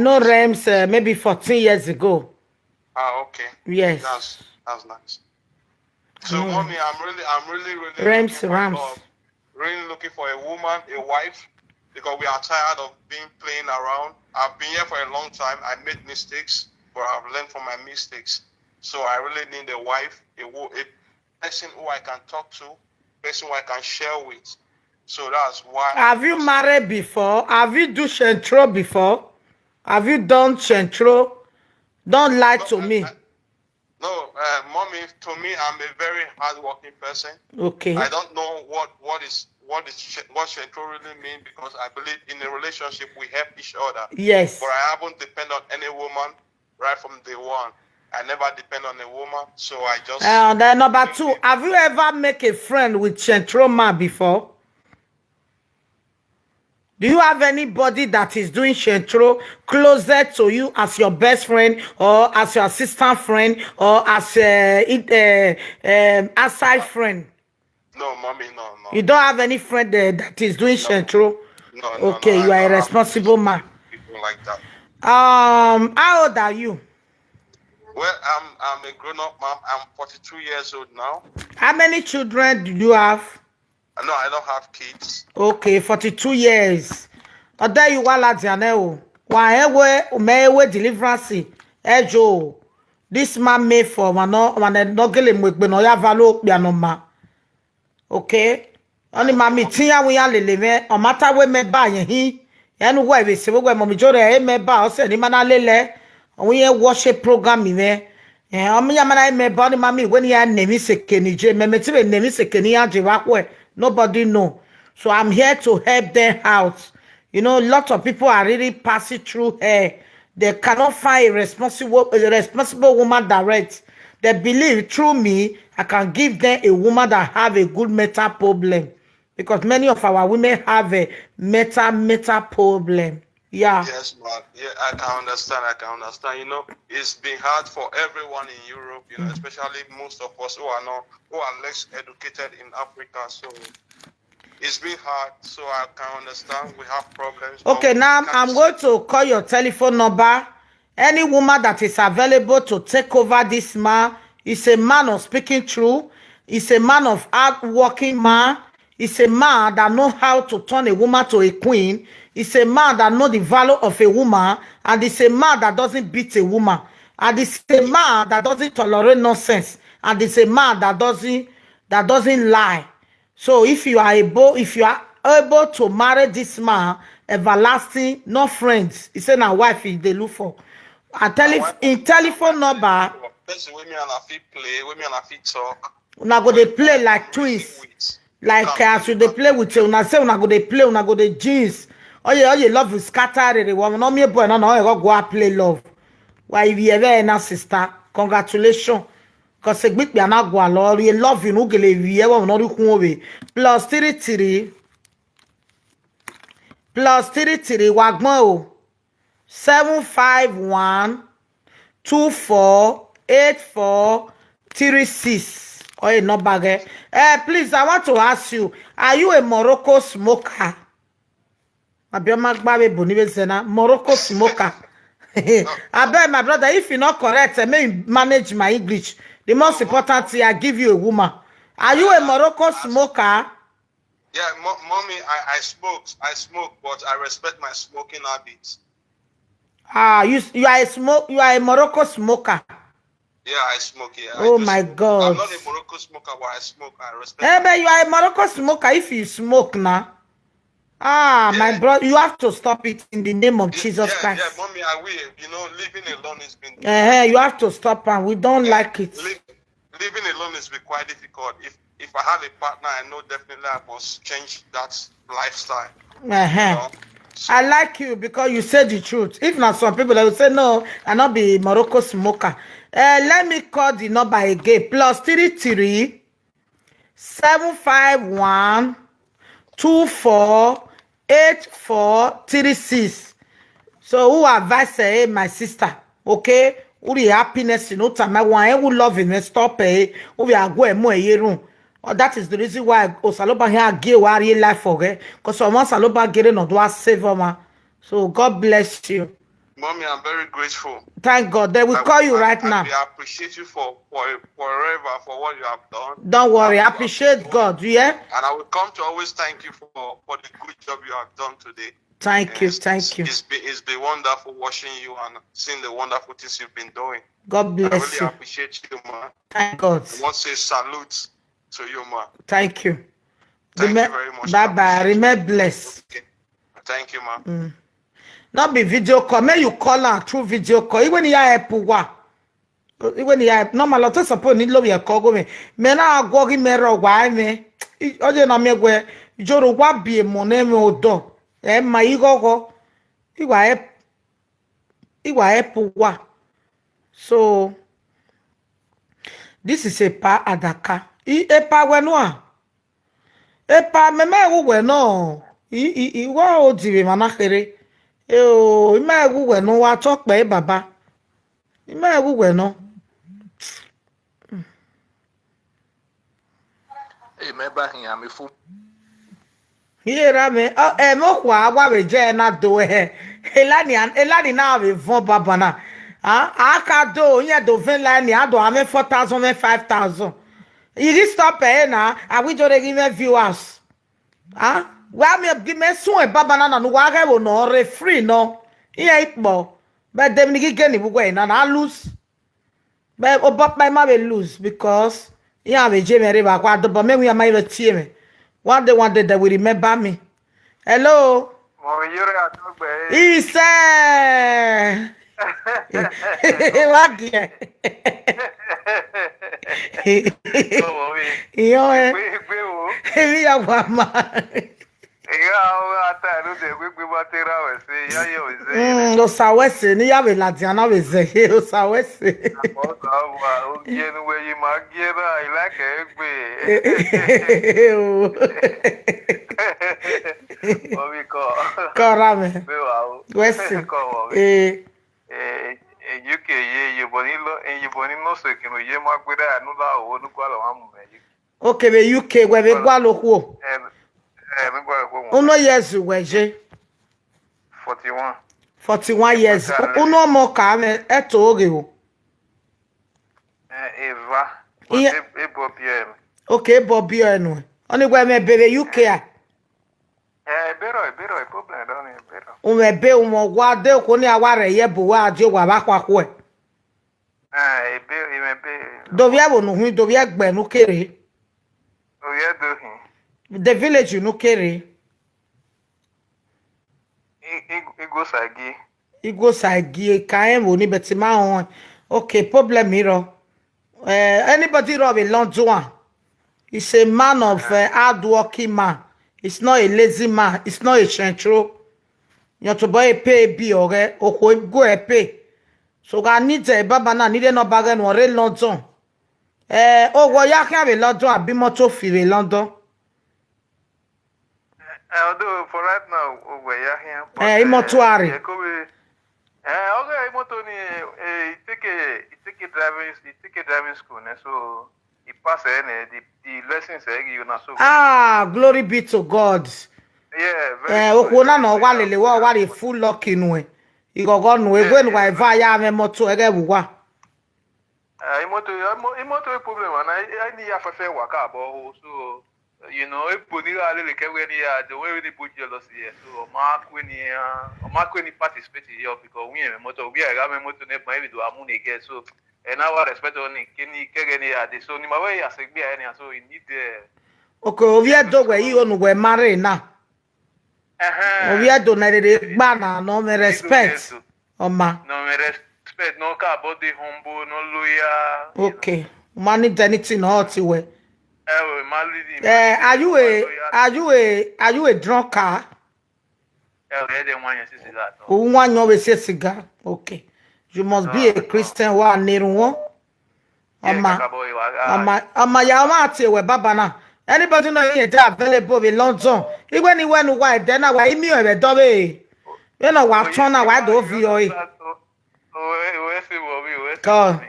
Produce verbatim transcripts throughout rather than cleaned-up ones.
know Rems, uh, maybe fourteen years ago. Ah, okay. Yes. That's that's nice. So, mm, mommy, I'm really, I'm really, really Rems, looking for a Rams. Job. Really looking for a woman, a wife, because we are tired of being playing around. I've been here for a long time. I made mistakes, but I've learned from my mistakes. So I really need a wife, a, wo- a person who I can talk to, person who I can share with. So that's why. Have you married before? Have you do shentro before? Have you done shentro? Don't lie to me. No, uh, mommy, to me, I'm a very hardworking person. Okay. I don't know what what is what is sh- what shentro really mean, because I believe in a relationship we help each other. Yes. But I haven't depend on any woman right from day one. I never depend on a woman, so I just. Uh, then number two, have you ever make a friend with shentro man before? Do you have anybody that is doing shentro closer to you as your best friend or as your assistant friend or as a, uh, um, outside friend? No, mommy, no, no. You don't have any friend there that is doing shentro? No, no, okay, no, you are a responsible man. People like that. Um, how old are you? Well, I'm I'm a grown-up man. I'm forty-two years old now. How many children do you have? No, I don't have kids. Okay, forty-two years. Ọdẹ yìí wà ladian nẹ o. Wa hẹ wẹ mẹ wẹ deliverance. Ẹ jo. This man made for ọmwa nọ ọmwa ne nọ gele mu egbe ne ọ ya va lo okpia ne ọ ma. Okay. Ọni ma mi tin ya wẹ iran lele mwẹ, ọ ma ta wẹ mẹ ba yẹn hin. Ẹn ne uwẹ vbe se vbe uwẹ mọ mi jo rẹ mẹ ba ọ sẹ ne ima na lele. Ọ wẹ iran watch program mwẹ. Eh, ọ ma ya ma na mẹ ba ọni ma mi wẹ ne iran nẹ emwi seke ni je mẹ, mẹ ti vbe nẹ emwi seke ne iran je vbe akhuẹ. Nobody know. So I'm here to help them out. You know, a lot of people are really passing through here. They cannot find a responsible, a responsible woman direct. They believe through me, I can give them a woman that have a good mental problem. Because many of our women have a mental, mental problem. Yeah. Yes, man. Yeah, I can understand. I can understand. You know, it's been hard for everyone in Europe, you know, especially most of us who are not, who are less educated in Africa. So it's been hard. So I can understand we have problems. Okay, now I'm going to call your telephone number. Any woman that is available to take over this man, is a man of speaking true, is a man of hard working man, is a man that know how to turn a woman to a queen, is a man that know the value of a woman, and is a man that doesn't beat a woman, and is a man that doesn't tolerate nonsense, and is a man that doesn't that doesn't lie. So if you are able, if you are able to marry this man, everlasting, no friends. He say na wife he dey look for. I tell him in telephone number. Person wey me and I fit play, wey me and I fit talk. Una go dey play like twins. Like as you dey play with you, una say una go dey play, una go dey jeans. Oye, oye, love you scatter rere. Wa no me boy no no go go play love. Why you ever na sister? Congratulations. Cause egbikpia na gualọ rhie love ne u gele vbiẹ vbe ọmwa ne ọ rhie ukhuẹn ovbe. Plus three three, plus three three, wa gbọn o. Seven five one two four eight four three six. Or a number there. Eh, please, I want to ask you, are you a Morocco smoker? Abioma gba vbe ebo ni vbe zẹ na, Morocco smoker. I beg my brother, if you not correct, eh, may you manage my English. The most important thing, I give you a woman. Are you a Morocco smoker? Yeah, mo- mommy, I, I smoke, I smoke, but I respect my smoking habits. Ah, you you are a smoke, you are a Morocco smoker. Yeah, I smoke. Yeah, I Oh do my smoke. God. I'm not a Morocco smoker, but I smoke. I respect. Eh, but you are a Morocco smoker if you smoke now. Ah, my Yeah. brother, you have to stop it in the name of Yeah, Jesus yeah, Christ. Yeah, mommy, I will. You know, living alone has been. Uh-huh, you have to stop and we don't Yeah, like it. Live, living alone is be quite difficult. If if I have a partner, I know definitely I must change that lifestyle. Uh-huh. You know? So, I like you because you say the truth. If not, some people they will say, "No, I not be Morocco smoker." Uh, let me call the number again. Plus three three seven five one two four eight four three six. So who advise eh, hey, my sister? Okay, who the happiness in uta my one who love him stop eh, who we are go emo a room. Oh, that is the reason why Osaloba here give our real life for her. Because someone Saloba get no do save her. So God bless you. Mommy, I'm very grateful. Thank God. They will I, call you I, right I, now. We appreciate you for, for forever for what you have done. Don't worry. I appreciate God. Yeah. And I will come to always thank you for, for the good job you have done today. Thank you. It's, thank it's, you. It's been, it's been wonderful watching you and seeing the wonderful things you've been doing. God bless you. I really appreciate you, man. Thank God. I want to say salute to you, man. Thank you. Thank you very much. Bye bye. Remain blessed. Okay. Thank you, man. Mm. No be video call. May you call her through video call. Even ya help wa. Even ya help. Normal, I suppose need love your call go me. Me na go gi me ro wa me. Oje na me we. Joro wa bi mo ne me odo. E ma igho go. Iwa help. Iwa help wa. So this is Epa Adaka. I Epa wẹ nua. Epa, mẹ ma wu wẹ nọ. I, I, I wa odi vbe emwa na kherhe. Eo, I ma wu wẹ nọ, wa tọ kpẹ baba. I ma wu wẹ nọ. Ẹ mẹ ba khian mi fu. Iye ra mẹ, ọ, ẹ, mẹ okhuo a wa vbe je na do ẹhẹ. Elani, elani na vbe vọn baba na. A, a ka do, iyan do vẹn la ni, a do a mwẹ four thousand, mwẹ five thousand. I ghi stop ẹre na, a wi do re ghi mwẹ viewers. A, wa mi gi mẹ suẹn baba na na, ne uwa ghẹ vbo nọ, re free nọ. Iyan ikpọ. But dem ni ghi gẹ ni vbe uwẹ na, na lose. But obọ ọkpa ima vbe lose because iran vbe je mwẹ rre vbe akhuadobọ, mẹ wẹ iran ma vbe tie mwẹ. One day, one day, they will remember me. Hello? Mọ vbe yọrẹ atọgbẹ. Isẹ! Wa giẹ. Ọmọ mi. Iyọn ẹ. Egbe, egbe wo? Emwi ya wa ma. Igha ọ gha ta ẹre odẹ, egbe ma te ra wẹ ẹse, ya yọ ẹse. Mm, osa wẹ ẹse, ne I ya vbe ladian na vbe zẹ ye, osa wẹ ẹse. Osa wa, ogie ne uwẹ ye ma gie na, I like egbe. Omi kọ. Kọ ra mẹ. Wẹ wa o. Wẹ ẹse. Kọ wọ. Eh. Eh, eh, U K ye, iyobọ ni lọ, eh, iyobọ ni nọ sẹ kinu ye ma gbe da nu la o, nu kua lọ ma mu mẹ ye. Okay, vbe U K, wẹ vbe gualọ okhuo? Eh, eh, mi gualọ okhuo. Unu years wẹ ye? Forty-one. Forty-one years. Unu ọmọ ka mwẹ ẹto oghe o? Eh, eva. Iye- But e- ebo biẹ mwẹ. Okay, ebo biẹ nuẹ. Ọni wẹ mwẹ ebe vbe U K a? Eh, ebe rọ, ebe rọ, problem dọ ni, ebe rọ. Umwẹ ebe, umwẹ ọgua de okhuo ni a wa rẹ ye ebo wa die owa vbe akhua khuẹ. Eh, ebe, imẹ ebe. Dovbiẹ vbe unu hin, dovbiẹ gbe ne u kere. Ovbiẹ do hin. The village ne u kere. I, I, Igho Saigi. Igho Saigi, ka rẹn vbo ni, but I ma rẹn. Okay, problem i rọ. Eh, anybody rọ vbe London? He's a man of, eh, hard working man. He's not a lazy man. He's not a shentro. Yọn tobọ e pay bi ọghẹ, okhuo gu ẹ pay. So gha need ẹ baba na, need ẹ nọ ba ghẹ nuẹn rre London. Eh, owẹ ya khian vbe London, abi imoto fi vbe London? Eh, although for right now, owẹ ya khian, but, eh, imoto eh, a rre. Eko vbe, eh, ọghe imoto ni, eh, he take a, he take a driving, he take a driving school, ne, so he pass, eh, ne, the, the lessons, eh, he na so. Ah, glory be to God. Yeah, very Eh, good, okhuo na very nọ wa good. Lele wa, wa re full lucky nuẹn. Ighọghọ nuẹn, egbe ne wa eva ya mwẹ imoto ẹghẹ vbe uwa. Eh, imoto, imo-, imoto problem, and I, I need ya fẹfẹ wa ka bọ ho, so, you know, ebo ni gha lele kẹ wẹ ni ya, the way ni bo jealousy here, so, ọ ma kue ni, uh, ọ ma kue ni participate here, because we have motor, we have motor, ne ma even do amu ni get, so, and our respect on ni, ke ni, ke ge ni ya de, so, ni ma we ya se gbe ya ni, so, you need, uh, Okay, ovbi Ẹdo wẹ i ho ne uwẹ ma rre na. Ẹhẹn. Ovbi Ẹdo ne rere gba na, ne ọ mwẹ respect. Ọ ma. Ne ọ mwẹ respect, ne ọ ka body humble, ne ọ loyal, you know. Okay. Ma need anything ne ọ ti wẹ. Ẹ o, ma lead him. Eh, are you a, are you a, are you a drunkard? Ẹ o, ẹ dẹ wan yẹn si cigar tọ. U wan yẹn vbe si cigar. Okay. You must be a Christian, wa ne erhunmwu. Ọma, ọma, ọma ya ọmwa tie wẹ baba na. Anybody nọ rẹn de available vbe London? Iwẹ ne I wẹ ne uwa ẹdẹ na, wa i miẹn vbe ẹdọ vbe. Vbene ọ wa tọn na, wa do viọ ẹre. Kọ.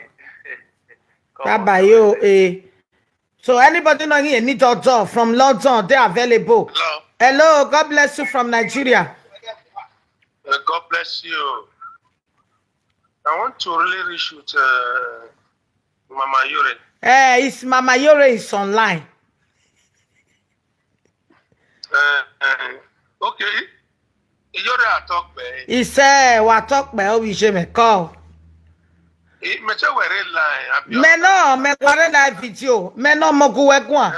Baba yo, eh. So anybody nọ rẹn need ọdọ from London, they available. Hello. Hello, God bless you from Nigeria. Uh, God bless you. to really reshoot uh, Mama Yore. Eh, it's Mama Yore is online. Uh, uh, okay. Yore, I talk, man. He said, "Wa talk, man. Oh, we shame call." Mẹ che wẹ rre line. Mẹ nọ, mẹ wa rre live video. Mẹ nọ, mọ gu wẹ guan.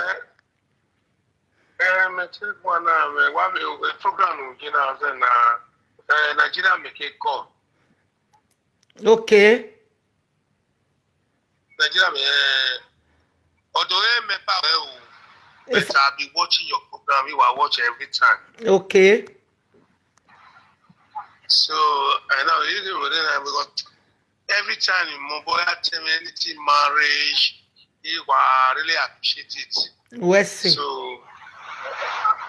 Eh, mẹ che guan na, mẹ wa vbe program ye na zẹ na. Eh, Nigeria make a call. Okay. Nigeria, man, although I never well, but I be watching your program, you are watching every time. Okay. So I know you do really nice because every time you mobile tell me anything marriage, you are really appreciate it. We see. So,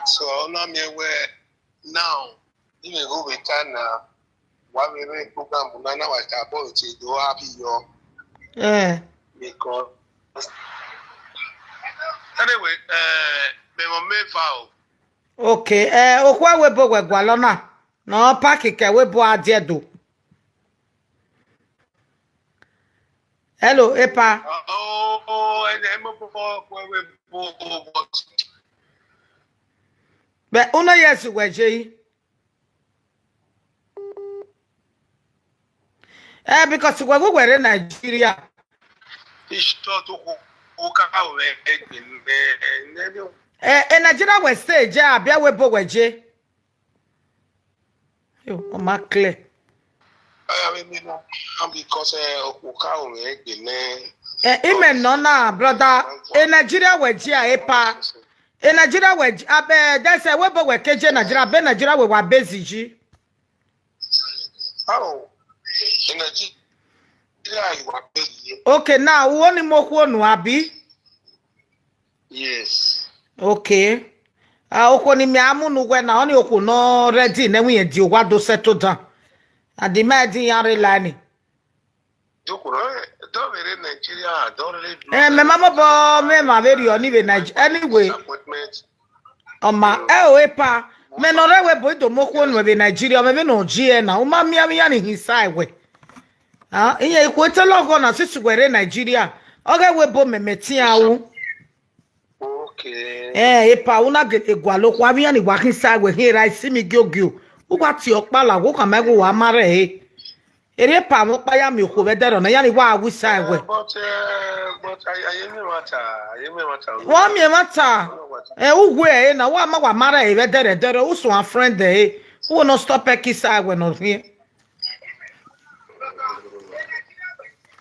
so now me where now, even go with time now. Wa vbe rre program na na wa ta ball ti do a bi yọ. Eh. Because anyway, eh, me mo me fa o. Okay, eh, okhuo ẹvbo ebo wẹ gualọ na. Nọ park kẹ ẹvbo ebo a die do. Hello, epa. Oh, oh, oh, eh, eh, mo bo bo bo bo. But uno yes wẹ je yi. Eh, because wẹ gu wẹ rre Nigeria. Ishọ to ko ka wẹ egbe ne ne. Eh, e Nigeria wẹ stay je abi ẹvbo ebo wẹ je. Yo, ọ ma clear. Aya vbe mi na, and because eh, okhuo ka wẹ egbe ne. Eh, imẹ nọ na, brother. E Nigeria wẹ je a epa. E Nigeria wẹ je, abẹ, that's why wẹ bo wẹ ke je Nigeria, be Nigeria wẹ wa base ji. How? In Nigeria, you are paid here. Okay, now, who only mo khuo nu, abi? Yes. Okay. Ah, okhuo ni mẹ a mu nu wẹ na, ọni okhuo nọ ready ne wẹ irẹn di owa do settle down. And the man di yan re line. Dọkụrụ, dọvbere Nigeria, dọrịrị. Eh, mẹ ma mobọ, mẹ ma vbe rhie ọni vbe Nigeria. Anyway. Disappointment. Ọ ma, ẹ o, epa, mẹ nọ rre wẹ ebo ido mo khuo nuẹn vbe Nigeria, mẹ vbe nọ ji ẹ na, u ma miẹn avbe iran ni hin sa ẹwẹ. Ah, iran ikhuo te lọghọ na sisi wẹ rre Nigeria, ọ ghẹ wẹ ebo mẹ mẹ tian ru. Okay. Eh, epa, u na gele gualọ okhuo, avbe iran ni wa khin sa wẹ khin ra isi mi giogio. U wa tie ọkpa la, wo khama ẹghẹ uwa ma rre ẹre. Erriọ epa mwẹ ọkpa ya miẹn okhuo vbe ẹdẹrriọ na, iran ni wa wi sa wẹ. Eh, but, eh, but I, I hear me matter, I hear me matter. Wa miẹn matter. Eh, u wẹ ẹre na, wa ma wa ma rre ẹre vbe ẹdẹrriọ ẹdẹrriọ, u suẹn friend ẹre. U no stop ẹ kisa wẹ nọ rhiẹn.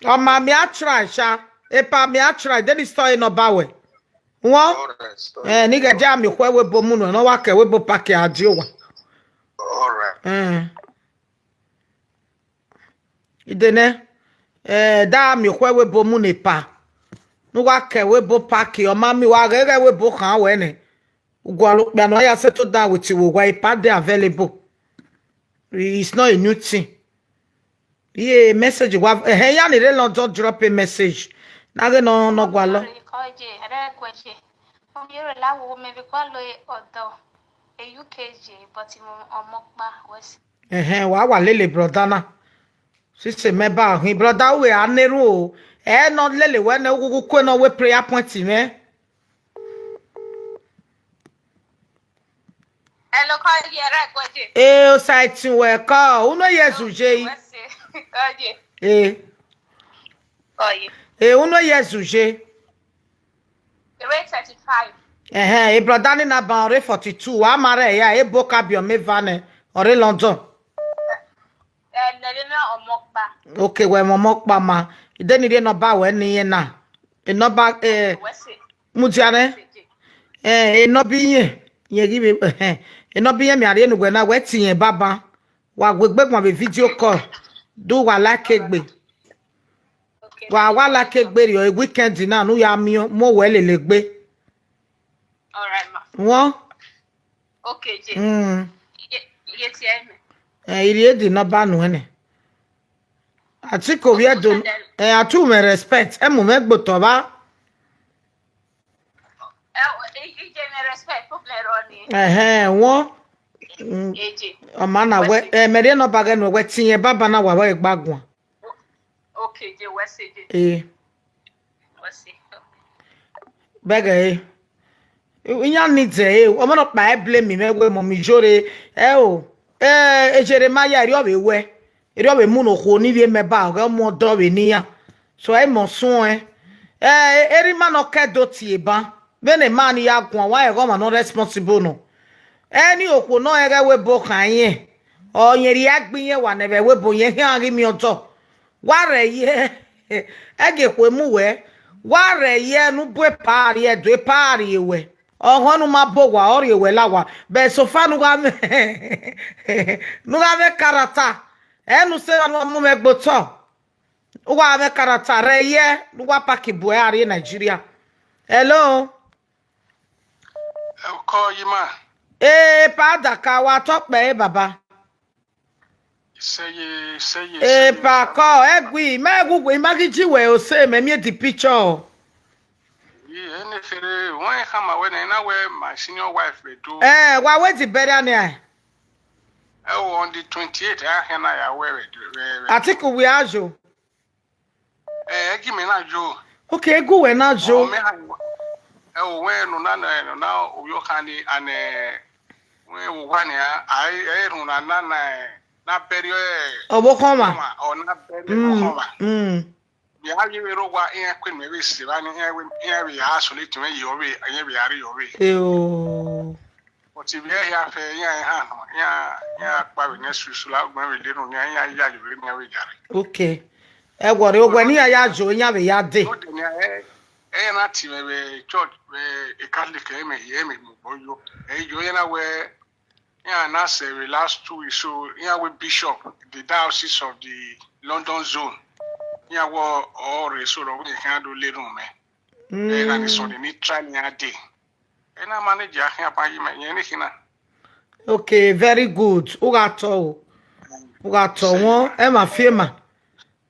Ọ ma mẹ a try sha, epa mẹ a try, then it's story nọ ba wẹ. Wọ? All right, sorry. Eh, ni ghẹ dia miẹn okhuo ẹvbo ebo mu nuẹn, ne ọ wa ke ẹvbo ebo park a die owa. All right. Eh. Ide nẹ, eh, da miẹn okhuo ẹvbo ebo mu ne epa. Ne u wa ke ẹvbo ebo park, ọ ma miẹn wa ghẹ ghẹ ẹvbo ebo khan wẹ nẹ. U gualọ okpia nọ ya settle down with you, wa epa dey available. It's not a new thing. Iye message wa, eh, iran ni rre London drop a message. Na ghe nọ, nọ gualọ. Sorry, Koje, ẹrẹguẹje. Mo miẹn rre la wo mẹ vbe gualọ ọdọ e U K je, but mo ọmọ ọkpa wẹ si. Ẹhẹn, wa wa lele brother na. Sisi mẹ ba hin brother, u vbe a na erhunmwu o. Ẹ nọ lele wẹ nẹ, u gu kue nọ wẹ prayer point mwẹ. Hello, Koje, ẹrẹguẹje. Eh, Osaẹtin wẹ kọ, u no ye zu je yi. Wẹ si, Koje. Eh. Koje. Eh, u no ye zu je. Ere thirty-five. Ẹhẹn, e brother ni na ba ọre forty-two, wa ma rre ya, e bo ka biẹ ọmọ eva nẹ, ọre London. Eh, nẹ vbe mẹ ọmọ ọkpa. Okay, wẹ mẹ ọmọ ọkpa ma. Ide ni rhie nọmba wẹ ni yẹn na. E nọmba, eh, Wẹ si. Mudia nẹ. Eh, e nọmba iyẹn, yẹn ghi vbe, eh, e nọmba iyẹn mẹ a rhie ne uwẹ na, wẹ tie iyẹn baba. Wa gu egbe guan vbe video call. Do wa like egbe. Okay. Wa wa like egbe rriọ, e weekend na, ne u ya miẹn, mu owẹ lele egbe. All right, ma. Wọ? Okay, je. Mm. Ye, ye tie me. Eh, I rhie the number nuẹn nẹ. Ati ko vbiẹ do, eh, atu mwẹ respect, ẹ mu mwẹ gbe otọ vba. Ẹ, e, e je mwẹ respect, problem rọ ni. Ẹhẹn, wọ. Mm. E je. Ọ ma na wẹ, eh, mẹ rhie number ghẹ nuẹn, wẹ tie iyẹn baba na wa wẹ gba guan. Okay, je wẹ sẹ je. Eh. Wẹ sẹ. Bẹghe e. Iran ni dẹ e, ọmọ nọ kpa e blame mwẹ wẹ mummy Iyore. Ẹ o, eh, Jeremiah, erriọ vbe wẹ. Erriọ vbe mu ne okhuo ni vbe mẹ ba ọghe ọmọ ọdọ vbe ne iran. So, ẹ mọ suẹn. Eh, erha ima nọ kẹ do tie ban. Vbene ma ni ya guan, wa ẹghẹ ọmwa nọ responsible nọ. Ẹni okhuo nọ ẹghẹ webo khan irẹn, ọ yẹn rhie gbe irẹn wa nẹ vbe webo yẹn khian ghi miẹn ọdọ. Wa rẹ ye, ẹgie ekhue mu wẹ, wa rẹ ye ne u bu epa rrie ẹdẹ, epa rrie wẹ. Ọghọn ne u ma bo owa, ọ rrie wẹ la owa. Bẹ sofa ne u gha mwẹ, ne u gha mwẹ karata. Ẹ ne u sẹ ne u mu mwẹ gbe otọ. U gha mwẹ karata rẹ ye, ne u wa paki bu ẹ a rrie Nigeria. Hello? Ọkọ yi ma. Epa daka wa tọ kpẹ e baba. Isẹye, isẹye, isẹye. Epa kọ, ẹ gui, mẹ gu, ima ghi ji wẹ ose, mẹ miẹn the picture. Ye, ẹne fere, wọn khama wẹ nẹ, na wẹ my senior wife vbe do. Eh, wa wẹ the burial nian? Ẹ o, on the twenty-eight, a hẹn na ya wẹ vbe, vbe, vbe. I think we are yo. Eh, ẹ gi mẹ na yo. Okay, gu wẹ na yo. Ọ mẹ ha, ẹ o, wẹ nọ na, nọ na, ovbi ọkhan ni, and, eh, wẹ wo wa ni, a, a, ẹ rhunmwuda na, na, na bẹrriẹ, eh, ọvbokhan ọmwa. Ọ na bẹrriẹ ọvbokhan ọmwa. Mm. Vbe a ye vbe rre owa, iran kue nuẹn vbe sẹ evba ni, iran vbe, iran vbe isolate mwẹ ye ọvbe, iran vbe a rrie ọvbe. Eo. But ivbi ẹre hia fẹ, iran i han nọ, iran, iran kpa vbe ne ẹsu isu la, ugbẹn vbe le rhunmwuda, iran ya ye vbe iran vbe yare. Okay. Ẹ wọrẹ, owẹ ne iran ya yo, iran vbe ya dee. Ọdẹ ni ẹ, ẹ na tie mwẹ vbe church, vbe Catholic, ẹ mẹ, ẹ mẹ mu obọ yo. Ẹ yo, iran na wẹ, iran na sẹ vbe last two weeks, so iran wẹ bishop, the diocese of the London zone. Iran wẹ ọ rre, so rọ wẹ iran do le rhunmwuda. Ẹ na ni sọnẹ ni try ne iran dee. Ena manage a khian ba yi mẹ, yẹn ni khin na. Okay, very good. U gha tọ o. U gha tọ wọn, ẹ ma fiema.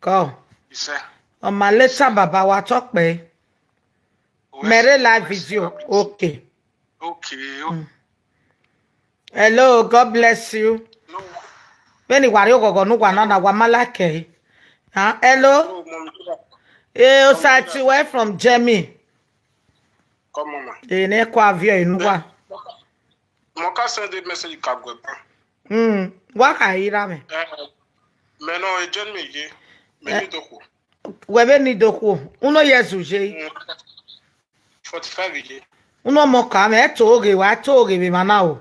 Kọ. Isẹ. Ọ ma later, baba, wa tọ kpẹ. Mẹ rre live video. Okay. Okay. Hello, God bless you. Vbene wa rrie oghọghọ ne uwa na na, wa ma like ẹre. Ah, hello. Eh, Osaiti, where from Germany? Come on, man. Eh, ne kwa viọ enu wa. Mọ ka send a message ka guẹ ban. Mm, wa ka ira mẹ. Eh, mẹ nọ e Germany ye. Mẹ ni dokhuo. Wẹ vbe ni dokhuo. Uno years u ye? Mm, forty-five ye. Uno mọ ka mẹ, ẹ to ghe wa, ẹ to ghe vbe emwa na o.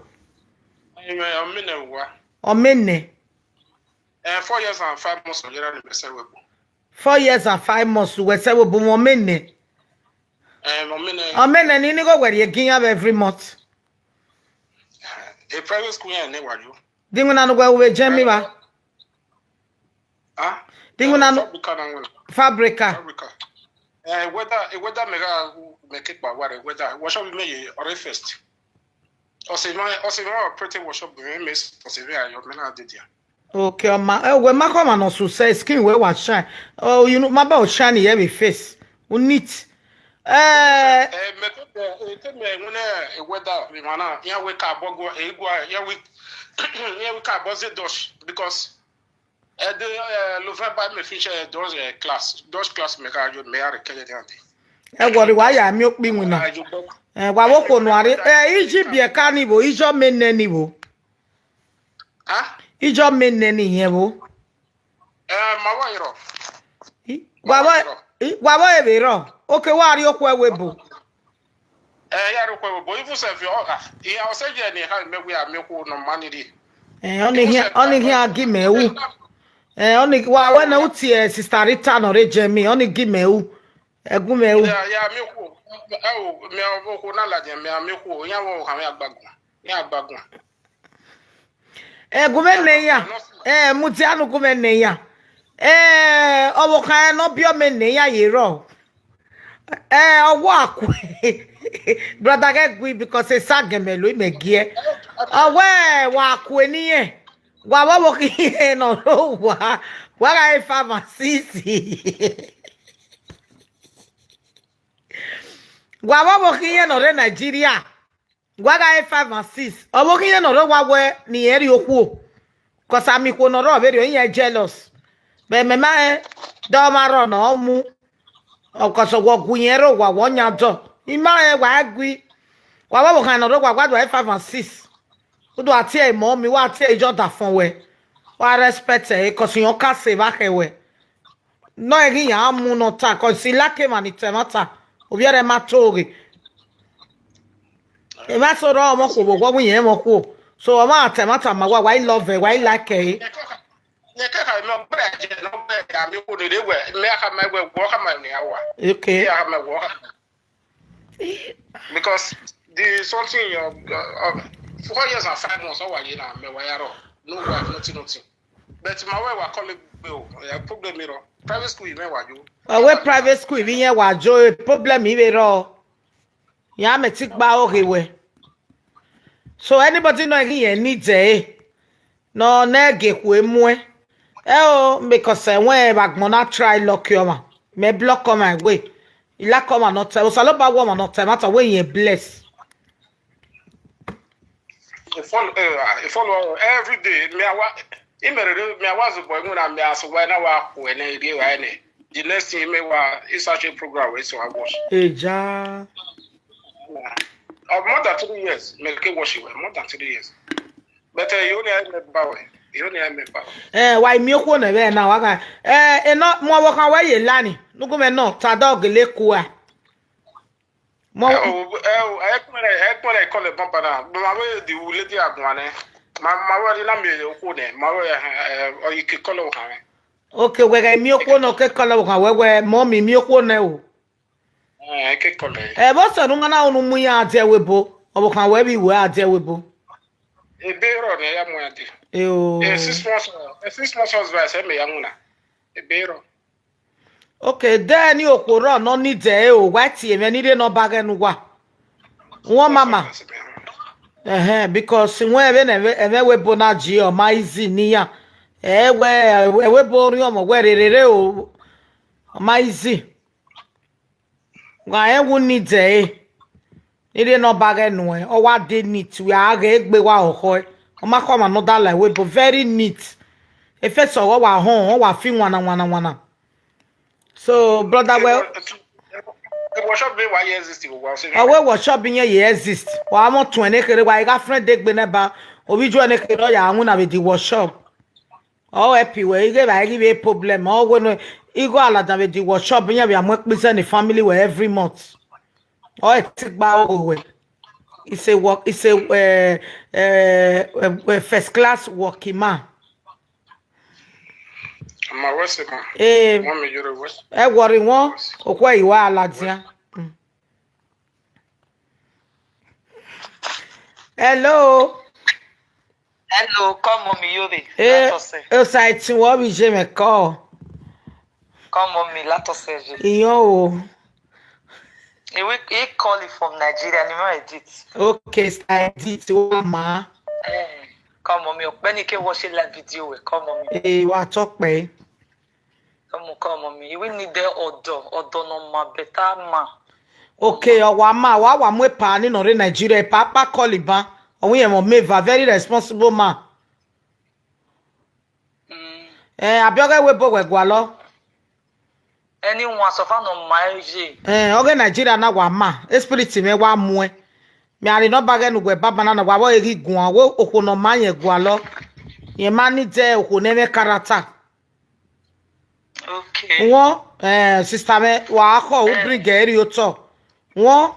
Ẹ, ọ mẹ nẹ wa. Ọ mẹ nẹ. Eh, four years and five months ọ ye ra ni mẹ sẹ wẹ bo. Four years and five months, wẹ sẹ vbe obọ mwẹ, ọ mẹ nẹ. Eh, ọ mẹ nẹ. Ọ mẹ nẹ ni, ni gho wẹ rhie gi iran vbe every month. Eh, private school yan ne wa yo. Di winna ne wẹ u vbe jẹ mi ba. Ah? Di winna ne Fabrica na winna. Fabrica. Fabrica. Eh, whether, eh, whether mẹ gha ru, mẹ ke kpa wa rẹ, whether workshop mẹ ye ọre first. Ọsẹ mẹ, ọsẹ mẹ operate workshop mẹ, mẹ ọsẹ mẹ ayọ, mẹ na dede. Okay, ọ ma, eh, wẹ ma kọ ma nọ success, skin wẹ wa shine. Oh, you know, ma ba o shine ye vbe face. U neat. Eh, eh, mẹ ke, eh, ke mẹ wẹn, eh, weather, mi ma na, iran wẹ ka bọ gua, eh, gua, iran wẹ, iran wẹ ka bọ ze Dutch, because, eh, the, eh, November mẹ finish, eh, Dutch, eh, class, Dutch class mẹ ka yo, mẹ are kẹlẹ de ande. Ẹ wọrẹ wa ya mi okpi winna. Eh, wa wo ko nuare. Eh, iji biẹ ka ni vbo, ijọ mẹ nẹ ni vbo. Ah? Ijọ mẹ nẹ ni yẹn vbo. Eh, ma wa yọrọ. I, wa vọ, i, wa vọ ebe rọ. Oke wa ri okhuo ẹwe bo. Eh, ya ri okhuo ẹwe bo. Even self, ọ, ah, iya ọsẹ ye ni ha mẹ we a mi okhuo nọ ma ni ri. Eh, ọni hian, ọni hian gi mẹ u. Eh, ọni wa wẹ na u tie, eh, Sister Rita nọ re jẹ mi, ọni gi mẹ u. Ẹgu mẹ u. Ya, ya mi okhuo. Ẹ o, mẹ okhuo na ladian, mẹ a mi okhuo, iran vbe ọvbokhan mwẹ agbagun. Iran agbagun. Ẹgu mwẹ nẹ ya. Eh, mudia ne ugu mwẹ nẹ ya. Eh, ọvbokhan ne ọ biẹ mẹ nẹ ya ye rrọọ. Eh, ọ wa kue. Brother, get gui because esa gẹmẹ lo imẹ giẹ. Ọ wẹ wa kue niyẹn. Wa vbe ọvbokhan nọ rre owa. Wa gha re five and six. Wa vbe ọvbokhan nọ rre Nigeria. Wa gha re five and six. Ọvbokhan nọ rre owa wẹ ne irẹn rrie okhuo. Cause ami ikhuo nọ rre ọ vbe rrie, iran jealous. Vbe mẹ ma rẹn, dọ ọmwa rrọọ ne ọ mu. Ọkọsọ wọ gu irẹn rre owa, wọ yan dọ. I ma rẹn wa gui. Wa vbe ọvbokhan ne ọ rre owa, wa do ẹre five and six. U do a tie ẹre mummy, wa tie ẹre iye ọdafọn wẹ. Wa respect ẹre, cause irẹn ọ ka sẹ evba khẹ wẹ. Nọ ẹre ghi ya mu ne ọ ta, cause I like emwa ni ta ẹmwata. Ovbi ẹre ma to ghe. Emwa eso rrọọ ọmọ okhuo vbe owa, wẹ irẹn ọmọ okhuo. So, ọ ma ta ẹmwata ma wa, wa I love ẹre, wa I like ẹre. Nẹ kẹkha mẹ ọgbẹrẹ jẹ ne ọgbẹrẹ ya miẹn okhuo ni rre wẹ, mẹ a khama wẹ, wẹ ọ khama ne a wa. Okay. Mẹ a khama wẹ ọ khama. Because the something, uh, uh, four years and five months, ọ wa ye na, mẹ wa ya rrọọ. No wife, nothing, nothing. But ma wẹ wa call egbe o, eh, problem rrọọ. Private school mẹ wa yo. Ọ wẹ private school vbe irẹn wa yo, eh, problem vbe rrọọ. Ya mẹ ti gba oghe wẹ. So anybody nọ ghi rẹn need ẹre, nọ ne gie khue muẹn. Ẹ o, because ẹwẹn vbe agbọn na try luck ọmwa. Mẹ block ọmwa egbe. I like ọmwa ne ọ ta, Osanobua wẹ ọmwa ne ọ ta ẹmwata wẹ irẹn bless. I follow, eh, I follow every day. Me, I wa, I mẹ rere, me, I wa zobọ iwinna, me, I sẹ wa na wa khu ẹnẹ, rhie wa ẹnẹ. The next thing, me wa, it's such a program we so I watch. Eja. Uh, more than three years, me ke watch it, more than three years. But, uh, you only have me power. You only have me power. Eh, wa miẹn okhuo nẹ vbe na, wa gha. Eh, enọ, mu ọvbokhan wẹ ye la ni. Nugu mẹ nọ, ta dọ gele kua. Mo Ẹ o, ẹ o, ẹ kpẹrẹ, ẹ kpẹrẹ kọlẹ bọmpa na. Ma vbe the lady aguan nẹ. Ma, ma vbe na miẹn okhuo nẹ. Ma vbe, eh, ọ yi ke kọlẹ okhan mwẹ. Okay, wẹ ghẹ miẹn okhuo nọ ke kọlẹ okhan wẹ, wẹ mummy miẹn okhuo nẹ o. Eh, ke kọlẹ. Ẹ vbe sẹ ne u na unu mu iran adiẹ webo. Ọvbokhan wẹ vbe iwe adiẹ webo. Ebe rọ nẹ ya mu iran adiẹ. Eo. Eh, six months, eh, six months advice, ẹ mẹ ya mu na. Ebe rọ. Okay, de ni okhuo rrọọ ne ọ need ẹre o, wa tie mwẹ ne I rhie ne ọ ba ghẹ ne uwa. Wọ mama. Ẹhẹn, because wẹ vbene ẹmwẹ, ẹmwẹ webo na ji ọ ma easy ne iran. Ẹ wẹ, ẹvbo ebo orhiọn ọmọ wẹ rere re o, ọ ma easy. Wa rẹn wu need ẹre. Ne I rhie ne ọ ba ghẹ nuẹn, ọ wa dey neat, wẹ a ghẹ egbe wa ọkhọe. Ọ ma khọ ọmwa ne ọ da la ẹvbo ebo, very neat. Efesọ ọghe ọ wa họn, ọ wa fi wana wana wana. So, brother, well, Ẹ wọ shop vbe wa ye exist vbe wa ọse. Ọ wẹ workshop yẹn ye exist. Wa mọ tuẹn ne kherhe, wa i gha friend egbe nẹ ba, ovbi ijuẹ ne kherhe ọ ya winna vbe the workshop. Ọ help wẹ, ighẹ vbe ghi vbe problem, ọ wẹ nẹ, igho aladan vbe the workshop, iran vbe a mu ẹkpo izẹ ne family wẹ every month. Ọ ẹtin gba ogho wẹ. It's a work, it's a, eh, eh, eh, eh, first class working man. Ma wẹ sẹ ma. Eh, Wọn mi yọrọ wẹ. Ẹ worry wọn, okhuo ẹre wa ladian. Mm. Hello. Hello, come on, mi yore. Eh, Latọsẹ. Osa ẹtin wọ vbe je mwẹ call. Come on, mi Latọsẹ je. Iyọn o. He will, he call it from Nigeria, ni ma edit. Okay, Sister Edit, wa ma. Eh, come on, mi ọkpẹ ni ke watch live video we, come on, mi. Eh, wa tọkpẹ. Come on, come on, mi. He will need the ọdọ, ọdọ nọ ma better man. Okay, ọ wa ma, wa wa mu epa ni nọ rre Nigeria, epa kpa call iban. Ọ wẹ irẹn mwẹ eva, very responsible man. Mm. Eh, abiọghẹ webo wẹ gualọ. Anyone so far nọ ma ye. Eh, ọghe Nigeria na wa ma, spirit mwẹ wa muẹn. Mẹ a rhie ne ọ ba ghẹ ne uwẹ baba na, na wa vbe ghi guan, wẹ okhuo ne ọ ma yẹn gualọ. Yẹn ma need okhuo ne ẹ mwẹ character. Okay. Wọ, eh, sister mwẹ, wa khọ, u bring ẹre rhie otọ. Wọ,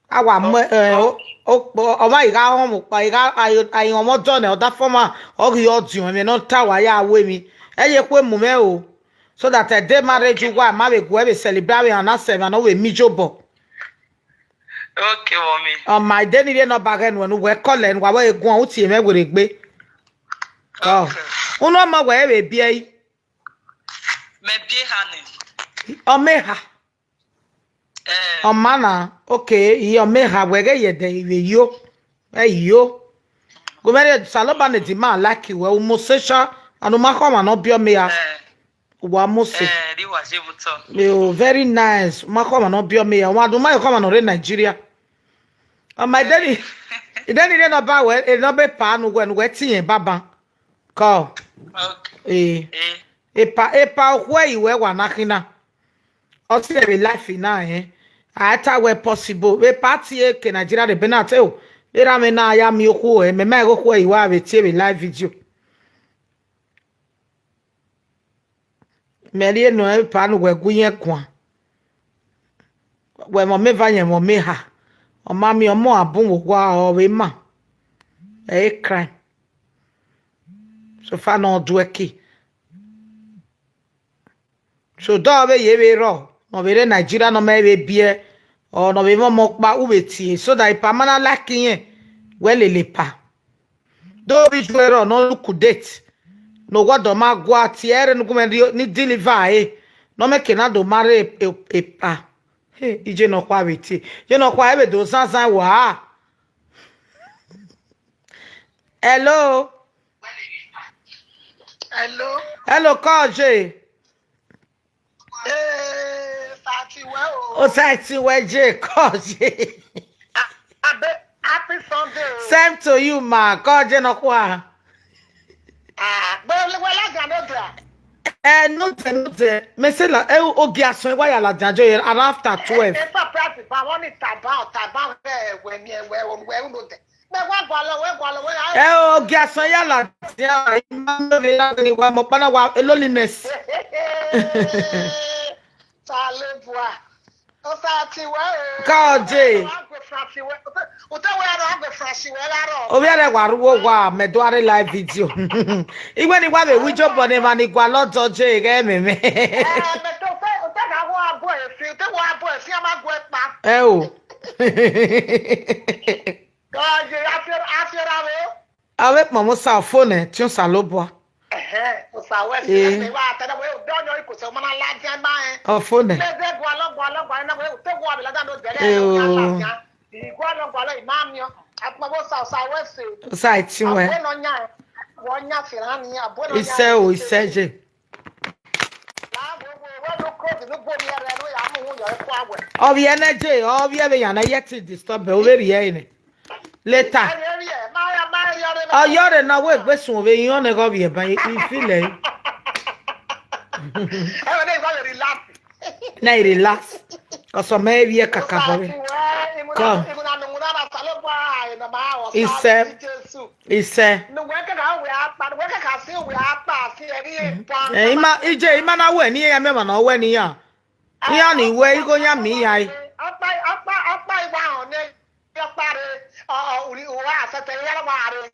a wa mu, eh, o, o, o, ọ ma i gha họn mu kpa, i gha, a, a i họn ọmọ dọ nẹ, ọ da fọma, ọ ghi ọdiọn, ẹmwẹ ne ọ ta wa ya ru emwi. Ẹ ye khuemu mwẹ o. So that ẹ de marriage uwa, ma vbe gu ẹ vbe celebrate avbe hana sẹ emwa ne ọ vbe miẹn iyobọ. Okay, mommy. Ọ ma, I de ni rhie ne ọ ba ghẹ nuẹn, ne uwẹ call ẹre, ne uwa vbe guan, u tie mwẹ werriegbe. Ọ. Okay. Unu ọmọ wẹ vbe biẹ i? Mẹ biẹ eha nẹ. Ọ ma eha. Eh. Ọ ma na, okay, I ọ ma eha, wẹ ghẹ ye ẹdẹ, I vbe yo. Ẹ yo. Gu mẹ rhie, Osanobua ne Edima like wẹ, u mose sha, and u ma khọ ọmwa ne ọ biẹ ọma eha. Eh. Uwa mose. Eh, rhie uwa ye vbe otọ. Yo, very nice. U ma khọ ọmwa ne ọ biẹ ọma eha. Wa do ma khọ ọmwa ne ọ rre Nigeria. Ọ ma, I de ni, I de ni rhie ne ọ ba wẹ, e ne ọ be pa ne uwẹ, ne uwẹ tie ẹre baba. Call. Okay. Eh. Eh. Epa, epa okhuo ẹre wẹ wa na khin na. Ọ tie vbe life na, eh. A ta wẹ possible. Vbe party eke Nigeria de Bernard, eh, o. Erha mwẹ na ya miẹn okhuo, eh, mẹ ma ghe okhuo ẹre wa vbe tie vbe live video. Mẹ rhie nọ epa ne uwẹ gu iyẹn guan. Wẹ mwẹ ọmọ eva yẹn mwẹ ọmọ eha. Ọ ma miẹn ọmọ a bun vbe owa, ọ vbe ma. Ẹ i crime. So far ne ọ duẹ ke. So dọ vbe ye vbe rrọọ, ne ọ vbe rre Nigeria ne ọ ma vbe biẹ, ọ ne ọ vbe mwẹ ọmọ ọkpa, u vbe tie, so that epa ma na like irẹn, wẹ lele epa. Do vbe ijuẹ rrọọ ne ọ look date, ne owa dọ ma gua tie ẹre ne gu mwẹ ni deliver ẹre, ne ọ mẹ ke na do ma rre e-, e-, epa. Hey, iye nọkhua vbe tie, iye nọkhua vbe do zanzan wa. Hello. Hello. Hello, Koje. Eh, Sati wẹ o. O Sati wẹ je, Koje. A-, abe, happy Sunday o. Same to you, ma. Koje nọkhua. Ah, but wẹ ladian ne odẹ a? Eh, ne odẹ, ne odẹ. Mẹ sẹ la, eh, ogie asọn wa ya ladian jo ye around after twelve. Eh, eh, surprise, but I want it about, about, eh, wẹ miẹn, wẹ, wẹ, wẹ, ne odẹ. Mẹ wa gualọ, wẹ gualọ, wẹ ya. Eh, ogie asọn ya ladian, I ma know vbe na ni wa mọ kpana wa, eh, loneliness. Talebua. Osa ti wẹ o. Koje. Wa gbe France wẹ. Ute, ute wẹ rọ, gbe France wẹ la rọ. Ovbi ẹre wa ru owa, mẹ do a rre live video. Iwẹ ni wa vbe wi jobọ ne emwa ni gualọ dọ je ghẹ mẹ mẹ. Eh, mẹ to fe, ute na wa bọ efi, ute wa bọ efi, a ma gu ẹkpa. Ẹ o. Koje, a fi, a fi ra vbe. Avbe kpọnmwẹ Osa, ọfo nẹ, tiọn Osanobua. Ẹhẹn, Osa wẹ Eh. sẹ, ẹsẹ wa tẹdẹ wẹ, dọnyọ ikosẹ, ọmọ na ladian ma ẹ. Ọfo nẹ. Mẹ zẹ gualọ, gualọ, gualọ, na wẹ, te gualọ, ladian no dẹrẹ, Eh, ya o. ladian. Igualọ, gualọ, ima miẹn. Akpọnmwẹ Osa, Osa wẹ sẹ. Osa eti wẹ. Abuẹ nọ yan, wọ yan fẹ ra ni, abuẹ nọ yan Isẹ o, fẹ. Isẹ je. Ọ vbiẹ nẹ je, ọ vbiẹ vbe yan na yẹ te disturb, ọ vbe rhie ẹre nẹ. Later. Ọ yọrẹ na wẹ egbe sun vbe yan nẹ ghe ọ vbiẹ ba, I feel ẹ. Na relax. Cause ọ ma vbiẹ kakabọ vbe. Come. Isẹ. Isẹ. Eh, ima, ije, ima na wẹ ne iran, mẹ ma na wẹ ne iran. Iran ni wẹ igho yan mi iran e. Ọkpa, ọkpa, ọkpa igba họn ne ọkpa re, ọ, ọ, uri, ura asẹtẹ, iran wa re.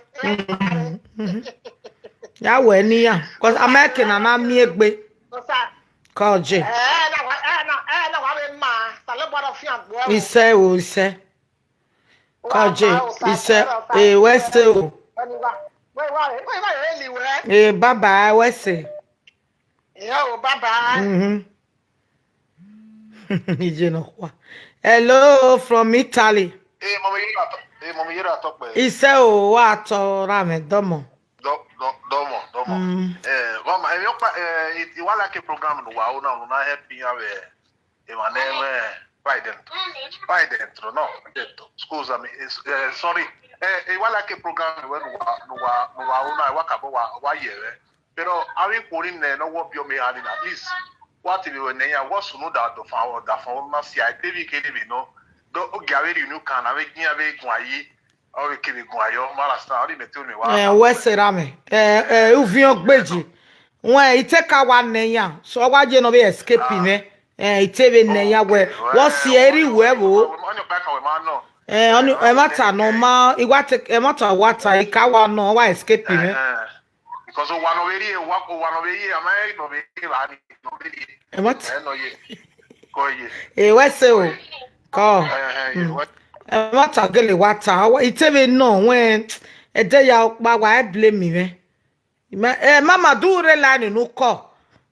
Ya wẹ ne iran, cause a ma ke na na miẹn egbe. Osa. Koje. Eh, na wa, eh, na, eh, na wa vbe ma, Osanobua rọ fian gbuẹ o. Isẹ o, isẹ. Wa Koje, ma o, Osa, isẹ, Osa, eh, wẹ sẹ o. Wẹ ni wa, wẹ wa, wẹ wa, wẹ ni wẹ. Eh, bye bye, wẹ sẹ. Yo, bye bye. Mhm. Iye nọkhua. Hello, from Italy. Eh, mama, you are to-, eh, mama, you are to-, Isẹ o, wa tọ ra mwẹ dọmọ. Dọ-, dọ-, dọmọ, dọmọ. Mm. Eh, mama, eh, mi ọkpa, eh, I, I wa like program ne uwa ru na, unu na help iran vbe, eh, emwa ne mwẹ, why them to? Why them to? No, them to. Schools, I mean, it's, eh, sorry. Eh, I wa like program ne uwa, ne uwa, ne uwa ru na, I wa kabọ wa, wa ye vbe. Pero avbe ikhuo ni nẹ ne ọ wọ biẹ ọmọ eha ni na, at least, wa te vbe ruẹ ne iran, wọ sunu da dọfan, ọdafọn na sia, David kene vbe nọ, do, ogia vbe rhie unu kan, avbe iran vbe guan yi, ọ vbe kevbe guan yọ, ma understand, ọ ni mẹ te unu wa. Eh, wẹ sẹ ra mẹ. Eh, eh, uviọn gbeje. Wẹ, ite ka wa nẹ iran, so ọ wa ye ne ọ vbe escape Ah. mwẹ. Eh, ite vbe nẹ iran wẹ, Okay, wọ well, si eri wẹ vbo. Ọni ọkpa kan wẹ ma nọ. Eh, ọni, Eh, ẹ ma ta nọ ma, I wa te, ẹ ma ta wa ta, I ka wa nọ, ọ wa escape mwẹ. Eh, eh. Because owa nọ vbe rrie, owa, owa nọ vbe rrie, a ma rẹn nọ vbe rrie, evba ni nọ vbe rrie. Ẹ ma ta. Ẹ nọ ye. Kọ ye. Eh, wẹ sẹ o. Kọ. Eh, eh, ye, Mm. wẹ. Ẹ ma ta gele wa ta. Ọ wa, ite vbe nọ, wẹ, ẹdẹ ya ọkpa wa, ẹ blame mwẹ. Ma, eh, mama, do re line nu kọ.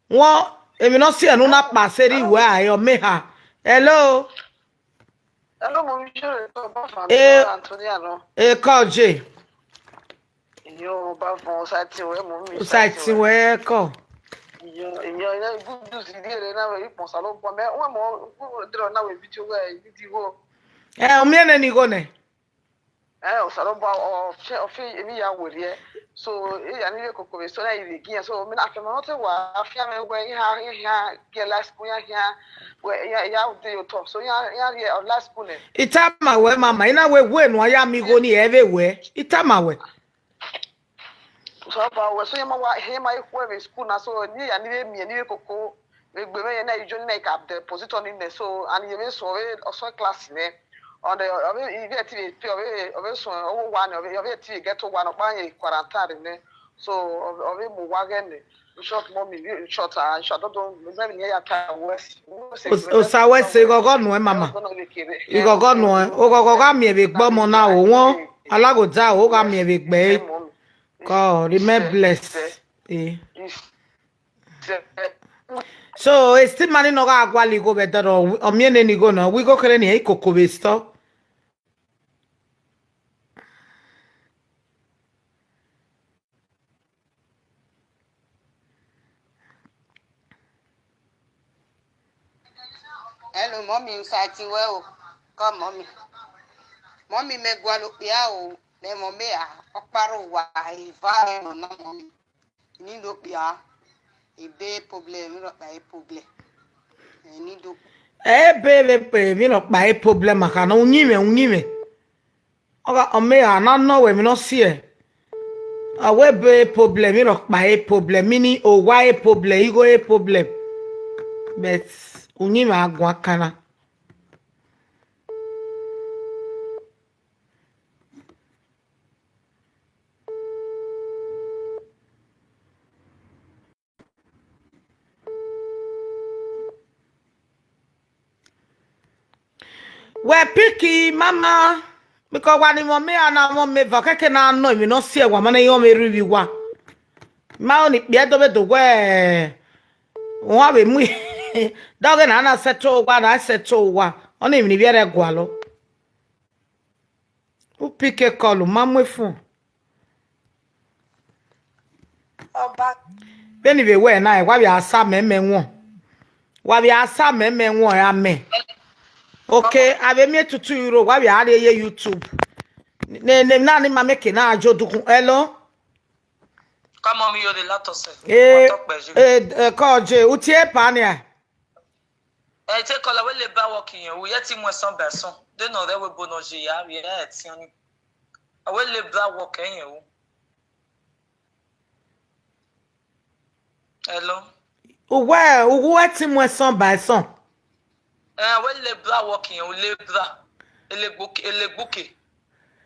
Wọn, emwi nọ si ẹnu na kpa seri wẹ a, ẹ, ọ mẹ ha. Hello. Hello, mo mi jere to ba fa Eh. Antonia no. Eh, Koje. Iyo, ba fo, Osa ti wẹ, mo mi Osa ti wẹ kọ. Iyo, iyo, iyo, good news, di re na we, ipon sa lo po. Me, we mo, we dro na we video we, video. Eh, o mi ene ni go ne. Ẹ, Osanobua, ọ fi, ọ fi emwi ya werriẹ. So, iran ni rre koko vbe sẹ na i vbe gi iran. So, mẹ na kẹ mẹ ọmọ te wa, a fian mwẹ wẹ, iran, iran gie life school, iran khian, wẹ, iran, iran de ye otọ. So, iran, iran rrie life school nẹ. I tama wẹ, mama, I na wẹ wẹ ne uwa ya miẹn igho ni, ẹ vbe wẹ. I tama wẹ. Osanobua wẹ, so iran ma wa, iran ma i khuẹ vbe school na, so, ne iran ni vbe miẹn, ni rre koko, vbe egbe mwẹ na, ijo ni na, I ka deposit ọni nẹ, so, and ye vbe sọ, ọ vbe, ọ sọ class nẹ. Ọnẹ, ọ vbe, ivbi ẹti vbe pe, ọ vbe, ọ vbe sọ, ọ vbe owa nẹ, ọ vbe, ọ vbe ẹti vbe ghetto owa nẹ, ọkpa rẹn quarantine nẹ. So, ọ vbe, ọ vbe mu owa ghẹ nẹ. In short, mommy, in short, ah, in short, I don't, don't, maybe near your time, worse, worse, Os-, worse, Osa wẹ sẹ worse. Ighọghọ nuẹn, mama. Ighọghọ nuẹn. Oghọghọ gha miẹn vbe egbe ọmọ na, o wọn, alaghoda, o gha miẹn vbe egbe ẹre. Mommy. God, remain blessed. Eh. So, e still mani nọ gha gualọ igho vbe ẹdẹrọ, ọ miẹn nene igho nọ, wẹ igho kherhe ni, ẹ i koko vbe store. Hello, mommy, Osa ti wẹ o. Come, mommy. Mommy, mẹ gualọ okpia o, mẹ mọ mẹ a, ọkpa rre owa, eva ẹmwẹ nọ, mommy. Ni do kpia, ebe problem, emwi rhọkpa e problem. Eni do. Ebe vbe pe emwi rhọkpa e problem, a kha nọ, uyinmwẹ, uyinmwẹ. Ọ gha, ọ mẹ ra na nọ wẹ emwi ne ọ siẹ. Ọ wẹ ebe problem, emwi rhọkpa e problem, mini owa e problem, igho e problem. But uyinmwẹ a guan kan na. Wẹ pick mama, because wa ni mwẹ mẹ a na mwẹ mẹ eva kẹkẹ na nọ emwi ne ọ siẹ wa ma ne ọ mwẹ rhivbi wa. Ma ọni kpiẹ do vbe do wẹ, wọn vbe mu, dọghe na na settle wa, na settle wa. Ọni emwi ne ivbi ẹre gualọ. U pick call, u ma mu efun. Ọba. Vbene I vbe wẹ na, wa vbe a sa mẹ mẹ wọn. Wa vbe a sa mẹ mẹ wọn, amẹ. Okay, a vbe miẹn tutu euro, wa vbe a rrie ye YouTube. Ne, ne, na ni ma mẹ ke na jo dukun. Hello? Come on, mi yo de la tose. Eh, eh, eh, call je, u tie pa nia. Ẹ te kọlọ wẹ labour work yẹn, u yẹ ti mu ẹsan ba ẹsan. De nọ rẹ wẹ ebo nọ ye ya, vbe ẹ tiọn ni. Ọ wẹ labour work yẹn o. Hello? Uwẹ, uwẹ ti mu ẹsan ba ẹsan. Ẹ, ọ wẹ labour work yẹn o, labour. Elegbuke, elegbuke.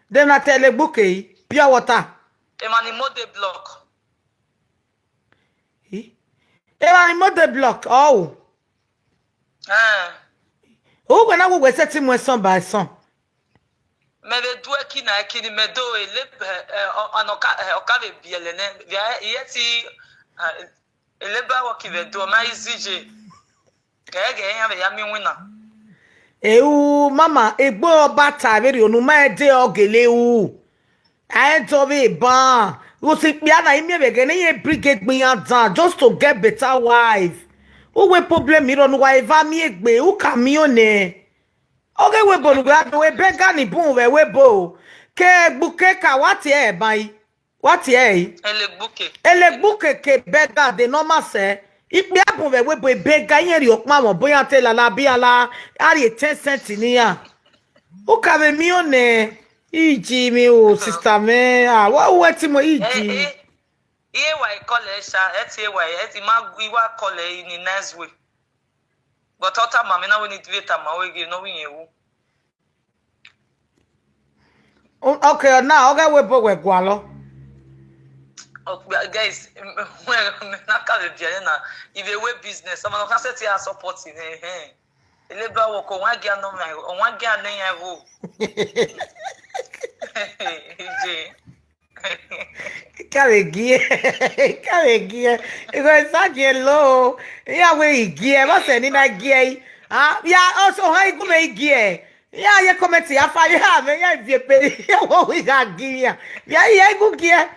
De na te elegbuke yi, pure water. Emwa ni mode block. Emwa ni mode block, ọ o. Ẹ. Uwẹ na wẹ uwẹ sẹtin mu ẹsan ba ẹsan. Mẹ vbe du ẹki na, ẹki ni mẹ do ele, ẹ, ẹ, ọ, ọna ọka, ẹ, ọka vbe biẹlẹ nẹ, via, iyẹ ti, ẹ, ele ba wọ ki vbe do, ọ ma easy je. Gẹgẹ iran vbe ya miẹn iwinna. Eu, mama, egbe ọba ta vberriọ ne u ma de ọ gele ru. A i dọ vbe ban. Ghosi ikpia na, I miẹn vbe ẹghẹ ne iran bring egbe iran down just to get better wife. Uwẹ problem irọ ne uwa eva miẹn egbe, u ka miẹn ọnẹ. Ọ ghe webo ne uwa do, e beggar ni bun vbe webo. Ke egbuke ka wa tie ẹre ban yi. Wa tie ẹre yi. Elegbuke. Elegbuke ke beggar de ne ọ ma sẹ. Ikpia bun vbe webo e beggar, iran rhie ọkpa mwẹ, obọ iran te lala, bi ala, a rhie ten cent ne iran. U ka vbe miẹn ọnẹ, iji mwẹ o, sister mwẹ, ah, wa wẹ ti mu iji. Iye wa call ẹ sha, ẹ ti wa, ẹ ti ma, I wa call ẹ in a nice way. But ọ tama mwẹ na wẹ ne I vbe tama wẹ ghe ne ọ vbe iyẹn wu. Okay, now, ọ ghe webo wẹ gualọ. Guys, na ka vbe biẹ na, I vbe wẹ business, ọmọ nọ kan sẹ ti a support nẹ, ehẹn. Ele ba wọ ko, wan gia nọ mẹ, wan gia nẹ yan vo. Ije. Ka vbe gie, ka vbe gie. Because sa gie lo. Ya we i gie, ba sẹ ni na gie yi. Ah, ya, also ha igu me i gie. Ya ye comment ya fa ya me ya vie pe ya wo wi ga gi ya. Ya ye igu gie.